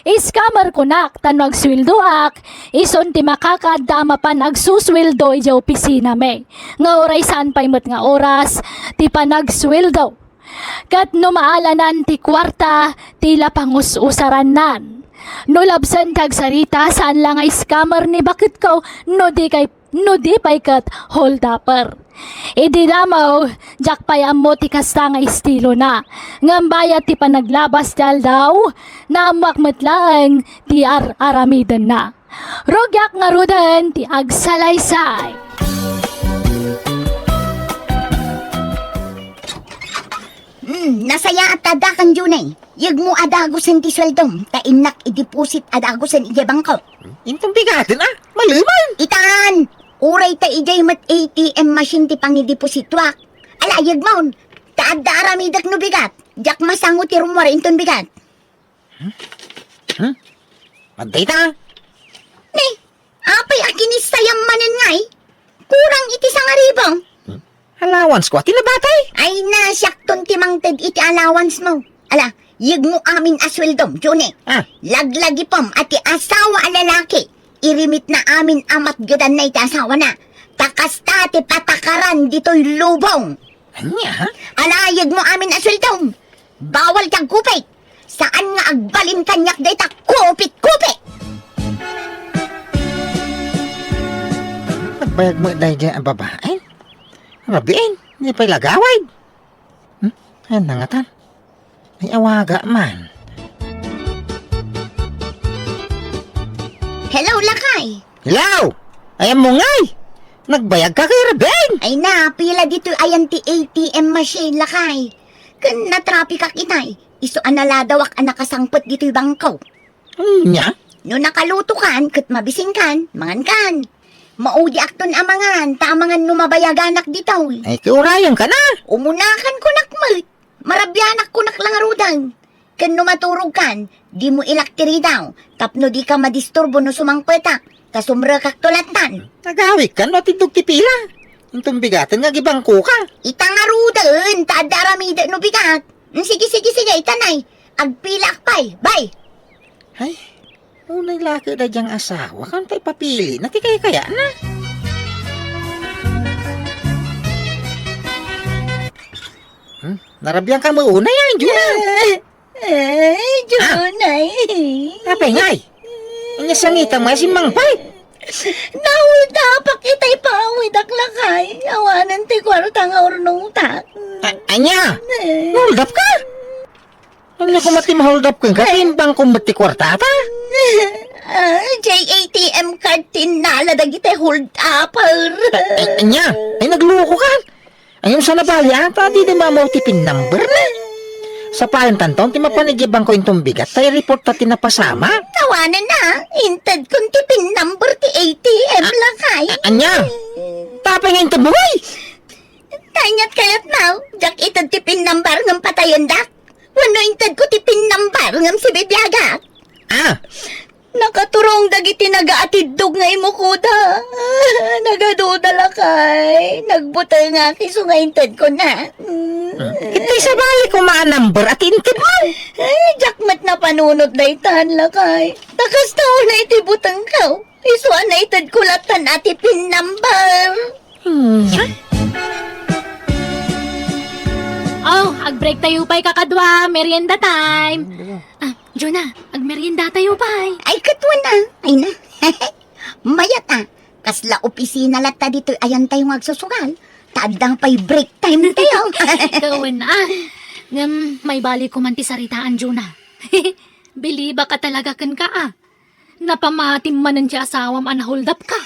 Scammer kunak, ta no agsueldoak, isun ti makakadda a mapan agsusueldo idiay opisinami. Nga uray saan pay met nga oras ti panagsueldo. Ket no maalanan ti kuarta, ti la pangus-usarannan. No labsen ti agsarita, saan la nga scammer ni baketko, no di kay no di pay ket holdupper. Idi damo, diak pay ammo ti kasta nga estilona. Ngem bayat ti panaglabas ti aldaw, naammoak met laeng ti ar-aramidenna. Rugiak ngaruden ti agsalaysay. Hmm, nasayaat ta addakan, June. Yegmo a dagusen ti sueldom, ta innak i-deposit a dagusen idiay bangko. Inton bigaten, a? Maleman! Itan! Uray ta idiay met A T M machine ti pangideposituak. Ala, yegmon. Ta adda aramidek no bigat. Diak masango ti rummuar inton bigat. Hmm? Adda ita? Ni, apay a kinissayam manen ngay? Kurang iti sangaribu. Hmm? Allowance ko, ati nabatay? Ay na, siakton ti mangted iti allowance mo. Ala, yegmo amin a sueldom, June. Ah. Laglagipem a ti asawa a lalaki, irimitna amin a matgedanna iti asawana. Ta kasta ti patakaran ditoy lubong. Ania? Ala, yegmo amin a sueldom. Bawal ti agkupit. Saan nga agbalin kaniak dayta kupit-kupit. Nagbayag met daydiay a babaen? Rabiin, di pay lagaway. Hmm? Ayan na nga tan. Ay, awaga man. Hello, lakay. Hello! Ayan mo ngay! Nagbayag ka kay Rabiin? Ay na, pila ditoy ayan ti A T M machine, lakay. Ken natrapikak itay. Isu a naladawak a nakasangpet ditoy bangko. Ania? No nakalutokan ket mabisinkan, mangankan. Maudiakton a mangan, ta amangan no mabayaganak ditoy. Ay, kiurayan ka na. Umunakan kunak met. Marabianak kunak la ngaruden. Ken no maturogkan, dimo ilak ti ridaw, tapno dika madisturbo no sumangpetak, ta sumrekakto lattan. Agawidkan no atiddog ti pila. Inton bigaten nga agibangkoka. Ita ngaruden, ta adda aramidek no bigat. Mm, sige, sige, sige, itanay. Agpilaak pay. Bye. Ay, unay la ket daydiay nga asawa, kanta ipapilina ti kaykayatna. Hmm? Narabian ka met unay, a, Juna? Ay, Juna, ay. Apay ngay? Ania sangitam nga simmangpet? Naholdapak itay pawidak, lakay. Awanen ti kuarta nga urnongtak. A-, ania? Eh. Naholdap ka? Ania koma ti maholdap kenka? Ay. Timbang ko met ti kuartata? Ah, J A T M card ti innala dagiti holdupper. A-, ania? Ay, naglukoka? Ay, ngem saan a bali, a, ta dida maammo ti pin number na. Sapayan tanton ti mapan idiay bangko inton bigat, ta i-report ta ti napasamak. Awanen a, intedkon ti pin number ti A T M, a-, lakay. A-, ania? Tapay nga intedmo, ay! Tanyat kayat na, diak ited ti pin number ngem patayendak. Wenno intedko ti pin number ngem sibibiagak. Ah, Nakaturong dagiti nagaatiddog nga imukoda. Nagaduda, lakay. Nagbutengak isu nga intedkona. Mm. Iti sabali koma a number a ti intedmo. Ay, diak met napanunot daytan, lakay. Ta kasta unay ti butengko. Isu a naitedko lattan a ti pin number. Hmm. Oh, ag-break tayo pay, kakadua. Merienda time. Ah, Jonah, agmerienda tayo pay. Ay, ket wen a. Ay na. Mayat a. Kasla opisina latta ditoy ayan tayo nga agsusugal. Ta adda pay break time tayo. Ket wen a. Ngem, maibalik ko man ti saritaan, Jonah. Bilibak a talaga kenka, a. Napamatim manen ti asawam a naholdap ka.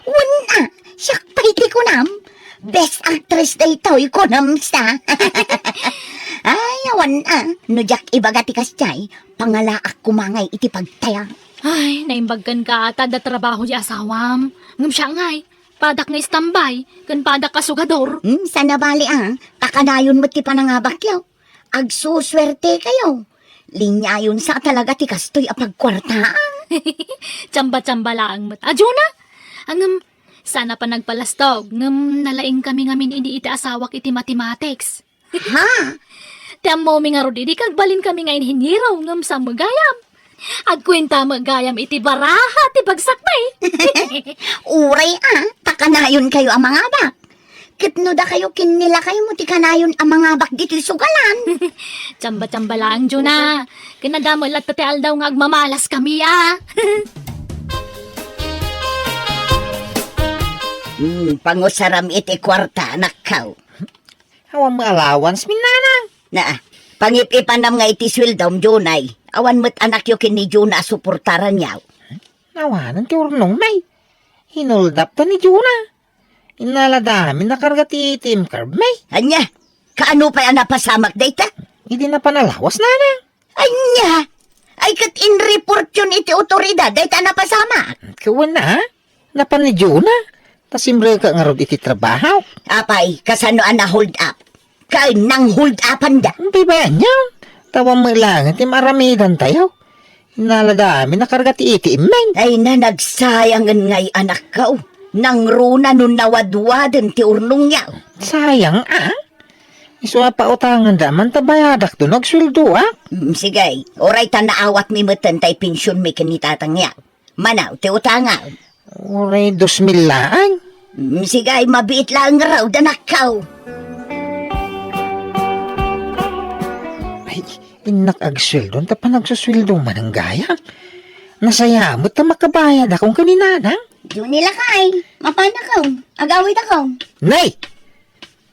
Wen a, siak pay ti kunam. Best actress daytoy, kunam sa. Ay, awan a. No diak ibaga ti kasdiay, pangalaak koma ngay iti pagtaya. Ay, naimbag kenka ta adda trabaho ti asawam. Ngem siak ngay, padak nga istambay, ken padak a sugador. Hmm, saan a bali a. Kakanayon met ti panangabakyo. Agsusuerte kayo. Linyayon sa talaga ti kastoy a pagkuartaan. Tsamba-tsamba laeng met. Adio na? Ngem, saan a panagpalastog, ngem nalaing kami ngamin idi iti asawak iti mathematics. Ha? Ti ammomi ngarud idi kagbalin kami nga inhiniero, ngem sa met gayam. Agkuenta met gayam iti baraha ti bagsak, bay. Uray a, ta kanayon kayo a mangabak. Ket no dakayo ken ni lakaymo ti kanayon a mangabak ditoy sugalan. Tsamba-tsamba laeng, Juna. Ken adda met latta ti aldaw nga agmamalas kami, a. Hmm, pangusaram iti kuarta, anakko. Awan met allowance, mi, nanang. Na, pangip-ipanam nga iti sueldom, Junay. Awan met anakyo ken ni Juna a suportaranyo. Awanen ti urnong, may. Hinoldapta ni Juna. Innalada mi nakarga ti A T M card, may. Ania? Kaano pay a napasamak dayta? Idi napan a lawas, nanang. Ania? Ay, ket inreportyon iti otoridad dayta a napasamak? Ket wen a, napan ni Juna. Ta simrek ngarud iti trabaho. Apay, kasano a na-hold up? Ken nang-hold upanda? Di ba ania? Awan met laeng ti maaramidantayo. Innalada mi nakarga ti A T M, men. Ay, nanagsayangen ngay anakko. Nangruna no nawadwaden ti urnongyo. Sayang, a? Isu a pautanganda man ta bayadakto no agsueldoak. Mm, sige. Uray ta naawatmi metten tay pensionmi ken ni tatangyo. Mano ti utangam? Uray dos mil laeng. Mm, sige, mabiit laeng ngarud, anakko. Ay, innak agsueldo, anta panagsusueldo manen gayam. Nasayaat met ta makabayadakon ken ni nanang. Diyo ni lakay, mapanakon, agawidakon. Nay!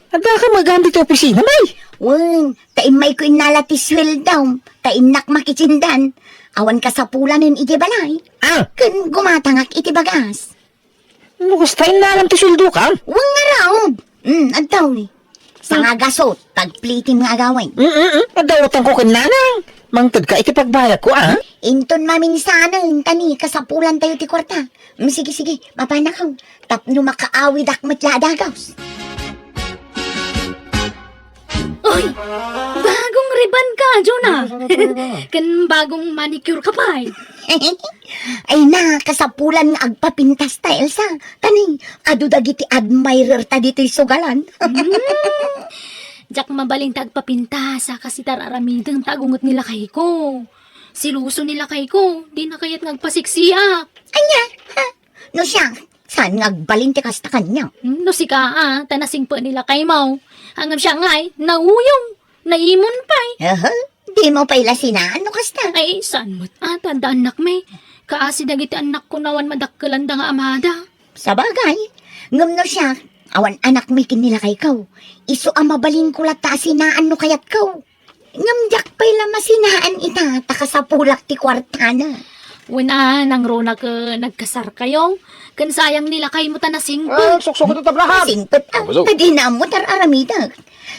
Addaka met gayam ditoy opisina, may? Wen, ta immayko innala ti sueldom, ta innak makitindan. Awan kasapulanen idiay balay. A? Ken gumatangak iti bagas. No kasta, innalam ti sueldokam? Wen ngarud. Hmm, adtoy. Sanga gasut, tagplitim nga agawid. Mm, mm, mm. Adda utangko ken nanang. Mangtedka iti pagbayadko, a? Inton maminsanen, ta ni kasapulantayo ti kuarta. Mm, sige, sige, mapanakon. Tapno makaawidak met la a dagus. Oy! Bagong riban ka, Juna. Ken bagong manicure ka pay. Ay na, kasapulan nga agpapintas ta, Elsa. Kani, adu dagiti admirer ta ditoy sugalan. Hmm. Diak mabalin ta agpapintas, a, kas iti ar-aramidem ta agunget ni lakayko. Seloso ni lakayko, dina kayat nga agpasiksiak. Ania? Ha? No siak, saan nga agbalin ti kasta kaniak? Hmm, no sika, a, ta nasingpet ni lakaymo. Ngem siak ngay, nauyong, naimon pay. Aha, dimo pay la sinaan no kasta? Ay, saan met, a, ta adda annakmi. Kaasi dagiti annakko no awan madakkelanda nga amada. Sabagay, ngem no siak, awan annakmi ken ni lakayko. Isu a mabalinko latta a sinaan no kayatko. Ngem diak pay la masinaan ita, ta kasapulak ti kuartana. Wen a, nangruna ket nagkasarkayo, ken sayang ni lakaymo ta nasingpet. Ah, suksok ito tablahan. Nasingpet, a, Abusog. Ta dina ammo ti ar-aramidek.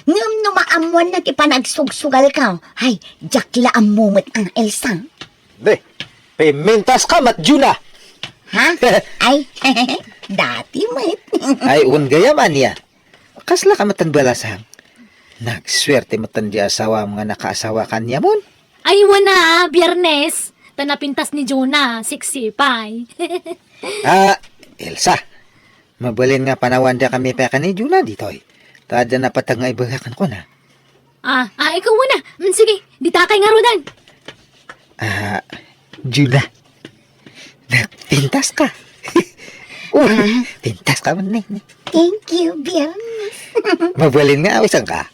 Ngem no maammoanna ti panagsugsugalko, ay, diak la ammo met, a, Elsa. Di, pimintas ka met, Juna. Ha? Ay, dati met. Ay, wen gayam, ania. Kasla ka met ti balasang. Nagsuerte met ti asawam nga nakaasawa kaniamon. Ay, wen a, Biernes. Ta napintas ni Juna, siksi pay. A, Elsa, mabalin nga panawandak kami pay ken ni Juna ditoy. Ta adda napateg nga ibaga kenkuana. A, a, ikaw muna. Mm, sige, ditakay ngaruden. A, Juna, nagpintas ka. Oh, pintas ka man, ne, ne. Thank you, Biernes. Mabalin nga awisan ka.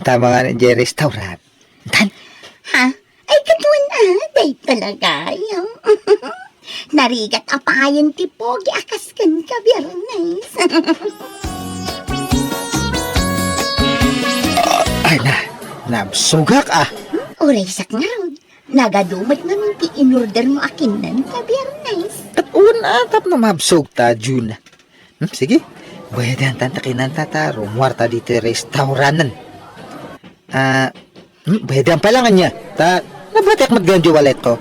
Tama nga ni Jerry Restaurant. Tan? Ha? Ay, kaduan, a, day talaga, yo. Narigat a payen ti pogi a kas kenka, Biernes. Ay na, nabsugak, a. Uray siak ngarud, nagadu met ngamin ti inordermo a kinnan ta Biernes. Ket una, tapno mabsog ta, Juna. Hmm, sige. Pwede antan ta kinanta ta rumuarta ditoy restauranten. Ah, hmm, pwede ang palangan niya. Ta, nabatiak met ganyan di wallet ko.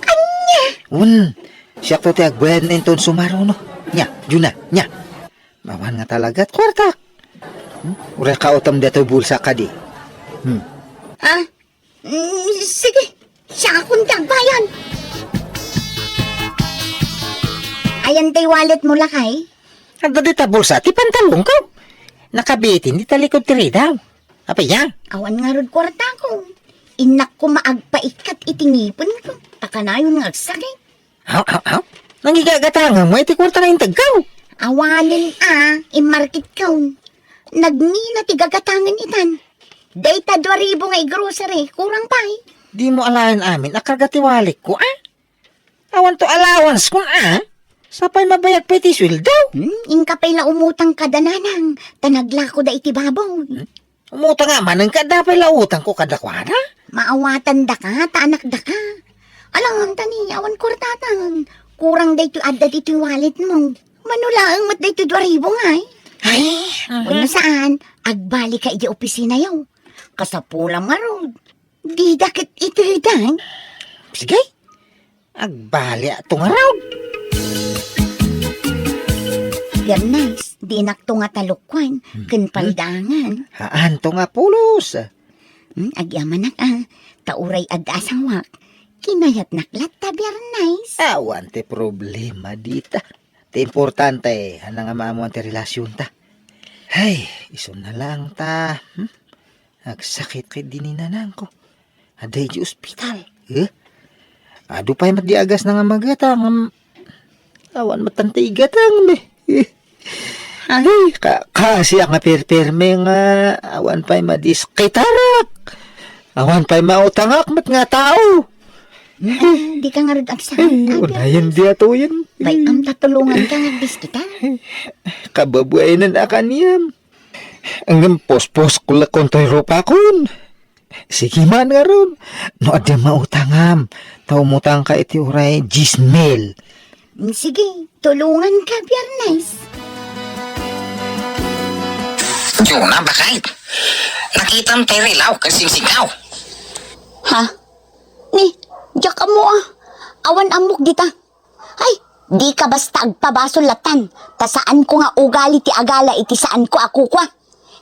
Anya? Un, siak to ti agbayad na inton sumaruno. Nya, Juna, nya. Mawan nga talagat kuartak. Hmm? Uray kautam detoy bulsa kadi. Hmm. Ah, Mm, sige, siakon ti agbayad. Ayan tay wallet mo, lakay. Adda dita bulsa ti pantalonko. Nakabitin dita likod ti ridaw. Apay, ya? Awan ngarud kuartako. Innak ko maagpaikkat iti ngipenko. Ta kanayon nga agsakit. Aw, aw, aw. Nangigagatangam nga iti kuarta nga integko. Awanen a, immarketko. Nagngina ti gagatangen itan. Dayta dua ribu nga i-grocery, kurang pay. Dimo alaen amin a karga ti wallet ko, a? Awan to allowance kon, a? Sapay mabayag pay ti sueldo. Hmm, inka pay la umutang kada nanang, ta naglako da iti baboy. Hmm? Umutang a manen ka, adda pay la utangko kadakuada? Maawatan daka, ta anak daka. Alangan ta ni, awan kuartatan. Kurang daytoy adda ditoy wallet mo. Mano laeng met daytoy dua ribu ngay. Ay, Wenno saan, agbalik ka iti opisina yo. Kasapulam ngarud. Dida ket itedan. Sige. Agbaliak to ngarud. Bernays, dinak to nga talukwan, ken paldangan. Haan to nga pulos. Hmm, agyamanak a, ta uray adda asawak. Kinayatnak latta, Bernays. Awan ti problema dita. Ti importante, haan nga maamuan ti relasionta. Hay, isunna laeng ta. Hmm? Agsakit ket di ni nanangko. Adda iti ospital. Eh? Adu pay met di agasna nga magatang, ngem awan met ti igatang, eh. Eh. Ay, ka-, kaasiak nga perperme nga awan pay madiskitarak. Awan pay mautangak met nga tao. Mm, di ka ngarud agsakan. Ay, unayen di atoyen. Bay-am ta tulongan ka nga agdiskita. Kababaenan a kaniam. Ngem pospos ko la kon toy rupakon. Sige man ngarud. No adda mautangam, ta umutang ka iti uray dies mil. Sige, tulongan ka, Biyernes. Juna, bakay. Nakitam tay rilaw ken singsingaw. Ha? Ni, diak ammo a. Awan ammok dita. Ay, di ka basta agpabasol latan, ta saanko nga ugali ti agala iti saanko a kukua.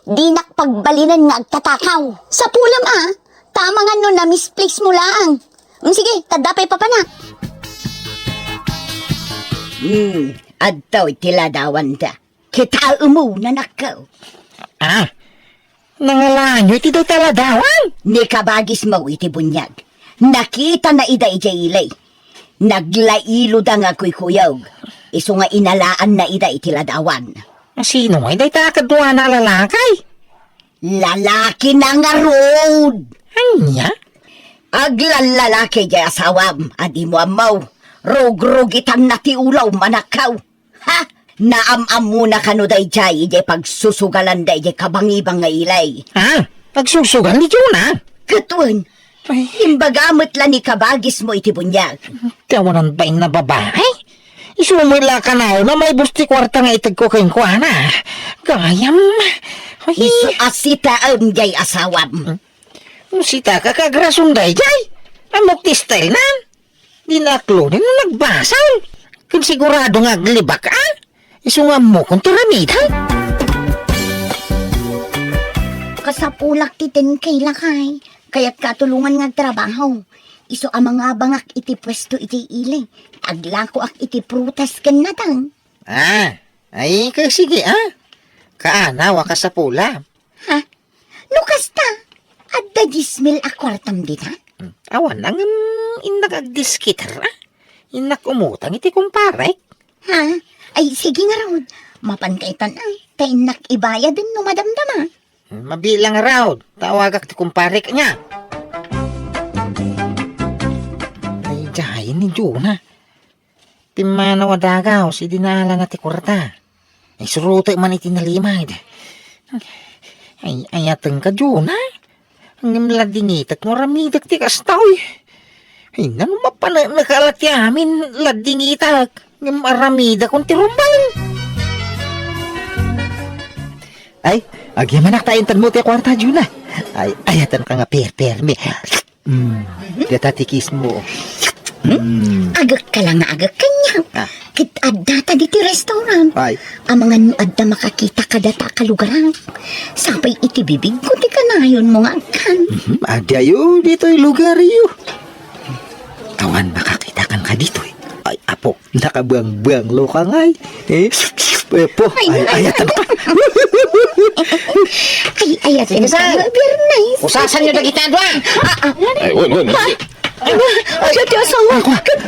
Dinak pagbalinen nga agtatakaw. Sapulam a, ta amangan no na-misplace mo laang. Mm, sige, tadda pay papanak. Hmm, adtoy ti ladawanda. Kitaem mo, nanakko. Ah, nangalaanyo iti dayta ladawan? Ni kabagismo iti buniag. Nakitana ida idiay ili. Naglailoda nga kuykuyog. Isu nga inalaanna ida iti ladawan. Sino ngay dayta a kaduana a lalaki? Lalakina ngarud! Ania? Aglallalaki diay asawam, a dimo ammo. Rugrugitanna ti ulom, manakkaw. Ha? Naam-ammona kano daydiay idiay pagsusugalanda idiay kabangibang nga ili? Ha? Pagsusugal ni Juna? Ket wen, ay, imbaga met la ni kabagismo iti buniag. Ti awanan bain a babai? Isu met la kanayon a maibus ti kuarta nga itegko kenkuana. Gayam. Ay. Isu a sitaem diay asawam. No sitaka, kagrason daydiay. Ammok ti style na. Di na aklonen no nagbasol. Ken sigurado nga aglibak, a? Isu nga ammokon ti aramidek. Kasapulak ti ten K, lakay. Kayatka a tulongan nga agtrabaho. Isu a mangabangak iti puesto iti ili. Aglakoak iti prutas ken nateng. Ah, ay, ket sige, a? Kaanaw a kasapula. Ha? No kasta, adda dies mil a kuartam dita? Hmm, awan, ngem innak agdiskiter, a? Innak umutang iti kumparek. Ha? Ay, sige ngarud. Mapan kaytan, ay, ta innak ibayaden no madamdama. Hmm, mabilang ngarud. Tawagak ti kumparek, ania. Ay, diay ni Juna. Pimmanaw a dagaw, sidi naalana ti kuarta. Isurotek man iti nalimad. Ay, ayatengka, Juna. Ngem ladingitek no aramidek ti kasta, oy. Ay, nano mapaneknek a la ti amin, ladingitek. Ngem aramidakon ti rumbeng. Ay, agyamanak ta intedmo ti kuarta, Juna. Ay, ayatenka nga perpermi. Mm, data ti kiss mo. Mm. Agek ka lang nga agek kaniak. Ah. Ket adda ta ditoy restaurant. Ay. Amangan no adda makakita kadata a kalugaran. Sapay iti bibigko ti kanayonmo nga agkan. Mhm. Adiayo ditoy lugaryo. Awan makakitakan kaditoy. Ay, apo, nakabuangbuanglo ka ngay. Eh, eh, po, ay, ay, ay, ay, ay, ay, ay, ay, ay, ay, Sige, sir. Bernice. Usasan niyo dagiti adua. Ah, ah. Ay, wen, wen. Ay, ay, ay, asawa.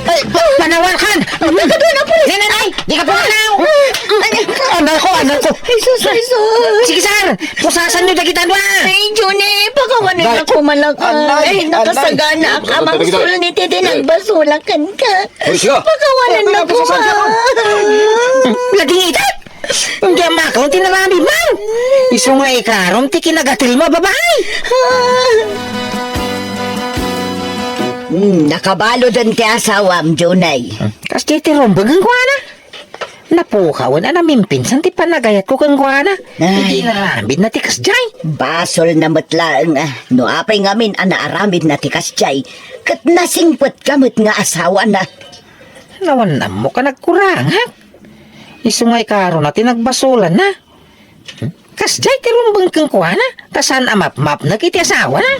Ay, pa-, panawakan. Tagado na, pulis. Nay, nay, nay. Di ka pumanaw. Ay, anay ko, anay ko. Ay, sus, ay, sus. Sige, sir. Pusasan niyo dagiti adua. Ay, Johnny, pakawanan Anay. Ako, malakay. Anay, Ay, nakasagana anay. Ka, amang Anay. Sulni ti dinagbasulak kenka. Hoy, siya. Pakawanan Anay, ako, pusasan niyo ako. Laging itat. Hindi ang makaw, tinarami man. Isu nga ikarom, ti kinagatil mo, babae. Hmm, nakabaluden ti asawam, Junay. Kas ti tirumbeng, kuana. Napukawan a namimpinsan ti panagayatko kenkuana. Ay. Idi naaramidna ti kasdiay. Basolna met laeng, ah, no apay ngamin a naaramidna ti kasdiay, ket nasingpetka met nga asawana. Nawan ammok a nagkurangak. Isu nga ikarona ti nagbasolanna. Kasdiay ti rumbeng kenkuana, ta saan a mapmapnek iti asawana.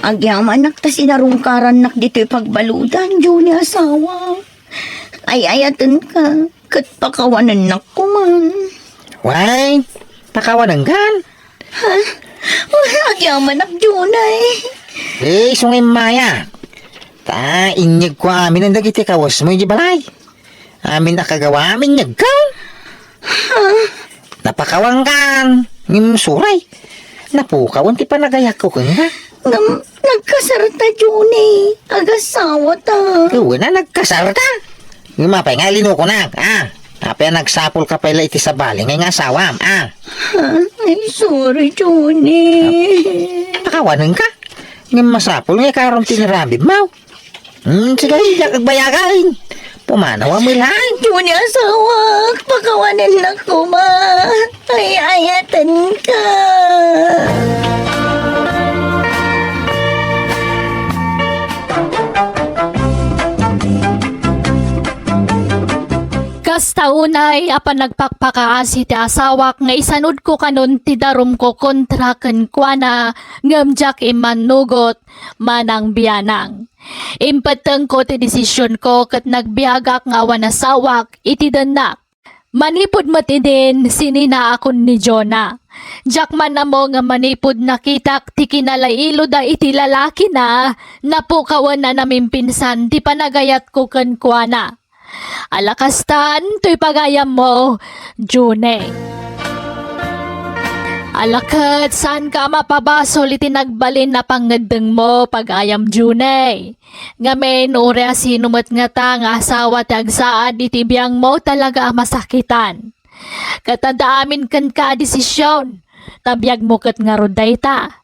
Agyamanak ta sinarungkarannak ditoy pagbaludan, Johnny, asawa. Ay-ayatenka, ket pakawanennak koman. Way, pakawanenkan? Ha? Agyamanak, Johnny. Eh, isu nga immaya. Ta, inyegko amin dagiti kawesmo iti balay. Amin a kagawam, inyegko. Ha? Napakawankan. Ngem suray. Napukawan ti panagayatko kenka. Ngem nagkasarta, Johnny. Agasawata. Wen a nagkasarta. Ngem apay nga ilinukonak, ah. Apay a nagsapulka pay la iti sabali nga asawam, ah. Ha? Ay, sorry, Johnny. Pakawanenka. Ngem masapul nga ikarom ti inaramidmo. Hmm, sige, diak agbayagan. Pumanaw a melan. Johnny, asawak, pakawanennak koma. Ay-ayatenka. Kasta unay a panagpakpakaasi ti asawak nga isanudko kanon ti darumko kontra kenkuana, ngem diak immannugot, manang bianang. Impettengko ti desisionko ket nagbiagak nga awan asawak iti dennak. Manipud met idin, sininaakon ni Jonah. Diak man ammo nga manipud nakitak ti kinalailoda iti lalakina, napukawen a namimpinsan ti panagayatko kenkuana. Ala kastan toy pagayammo, June. Ala ket saanka a mapabasol iti nagbalin a pangngeddengmo, pagayam June. Ngamin, uray a sino met ngata nga asawa ti agsaad iti biangmo, talaga a masakitan. Ket adda amin kenka a desision, ta biagmo ket ngarud dayta.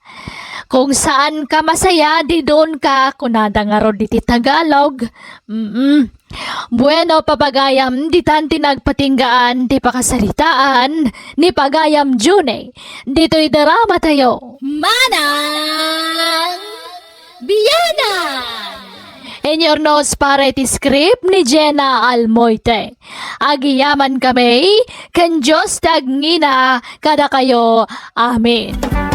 Kung saanka masaya, diduonka, kunada ngarud iti Tagalog. Mm. Bueno, papagayam, ditan ti nagpatinggaan ti pakasaritaan ni pagayam June ditoy dramatayo. Manang Bianang! Inurnos para iti script ni Jenna Almoite. Agyamankami, ken Dios ti agngina kadakayo. Amen.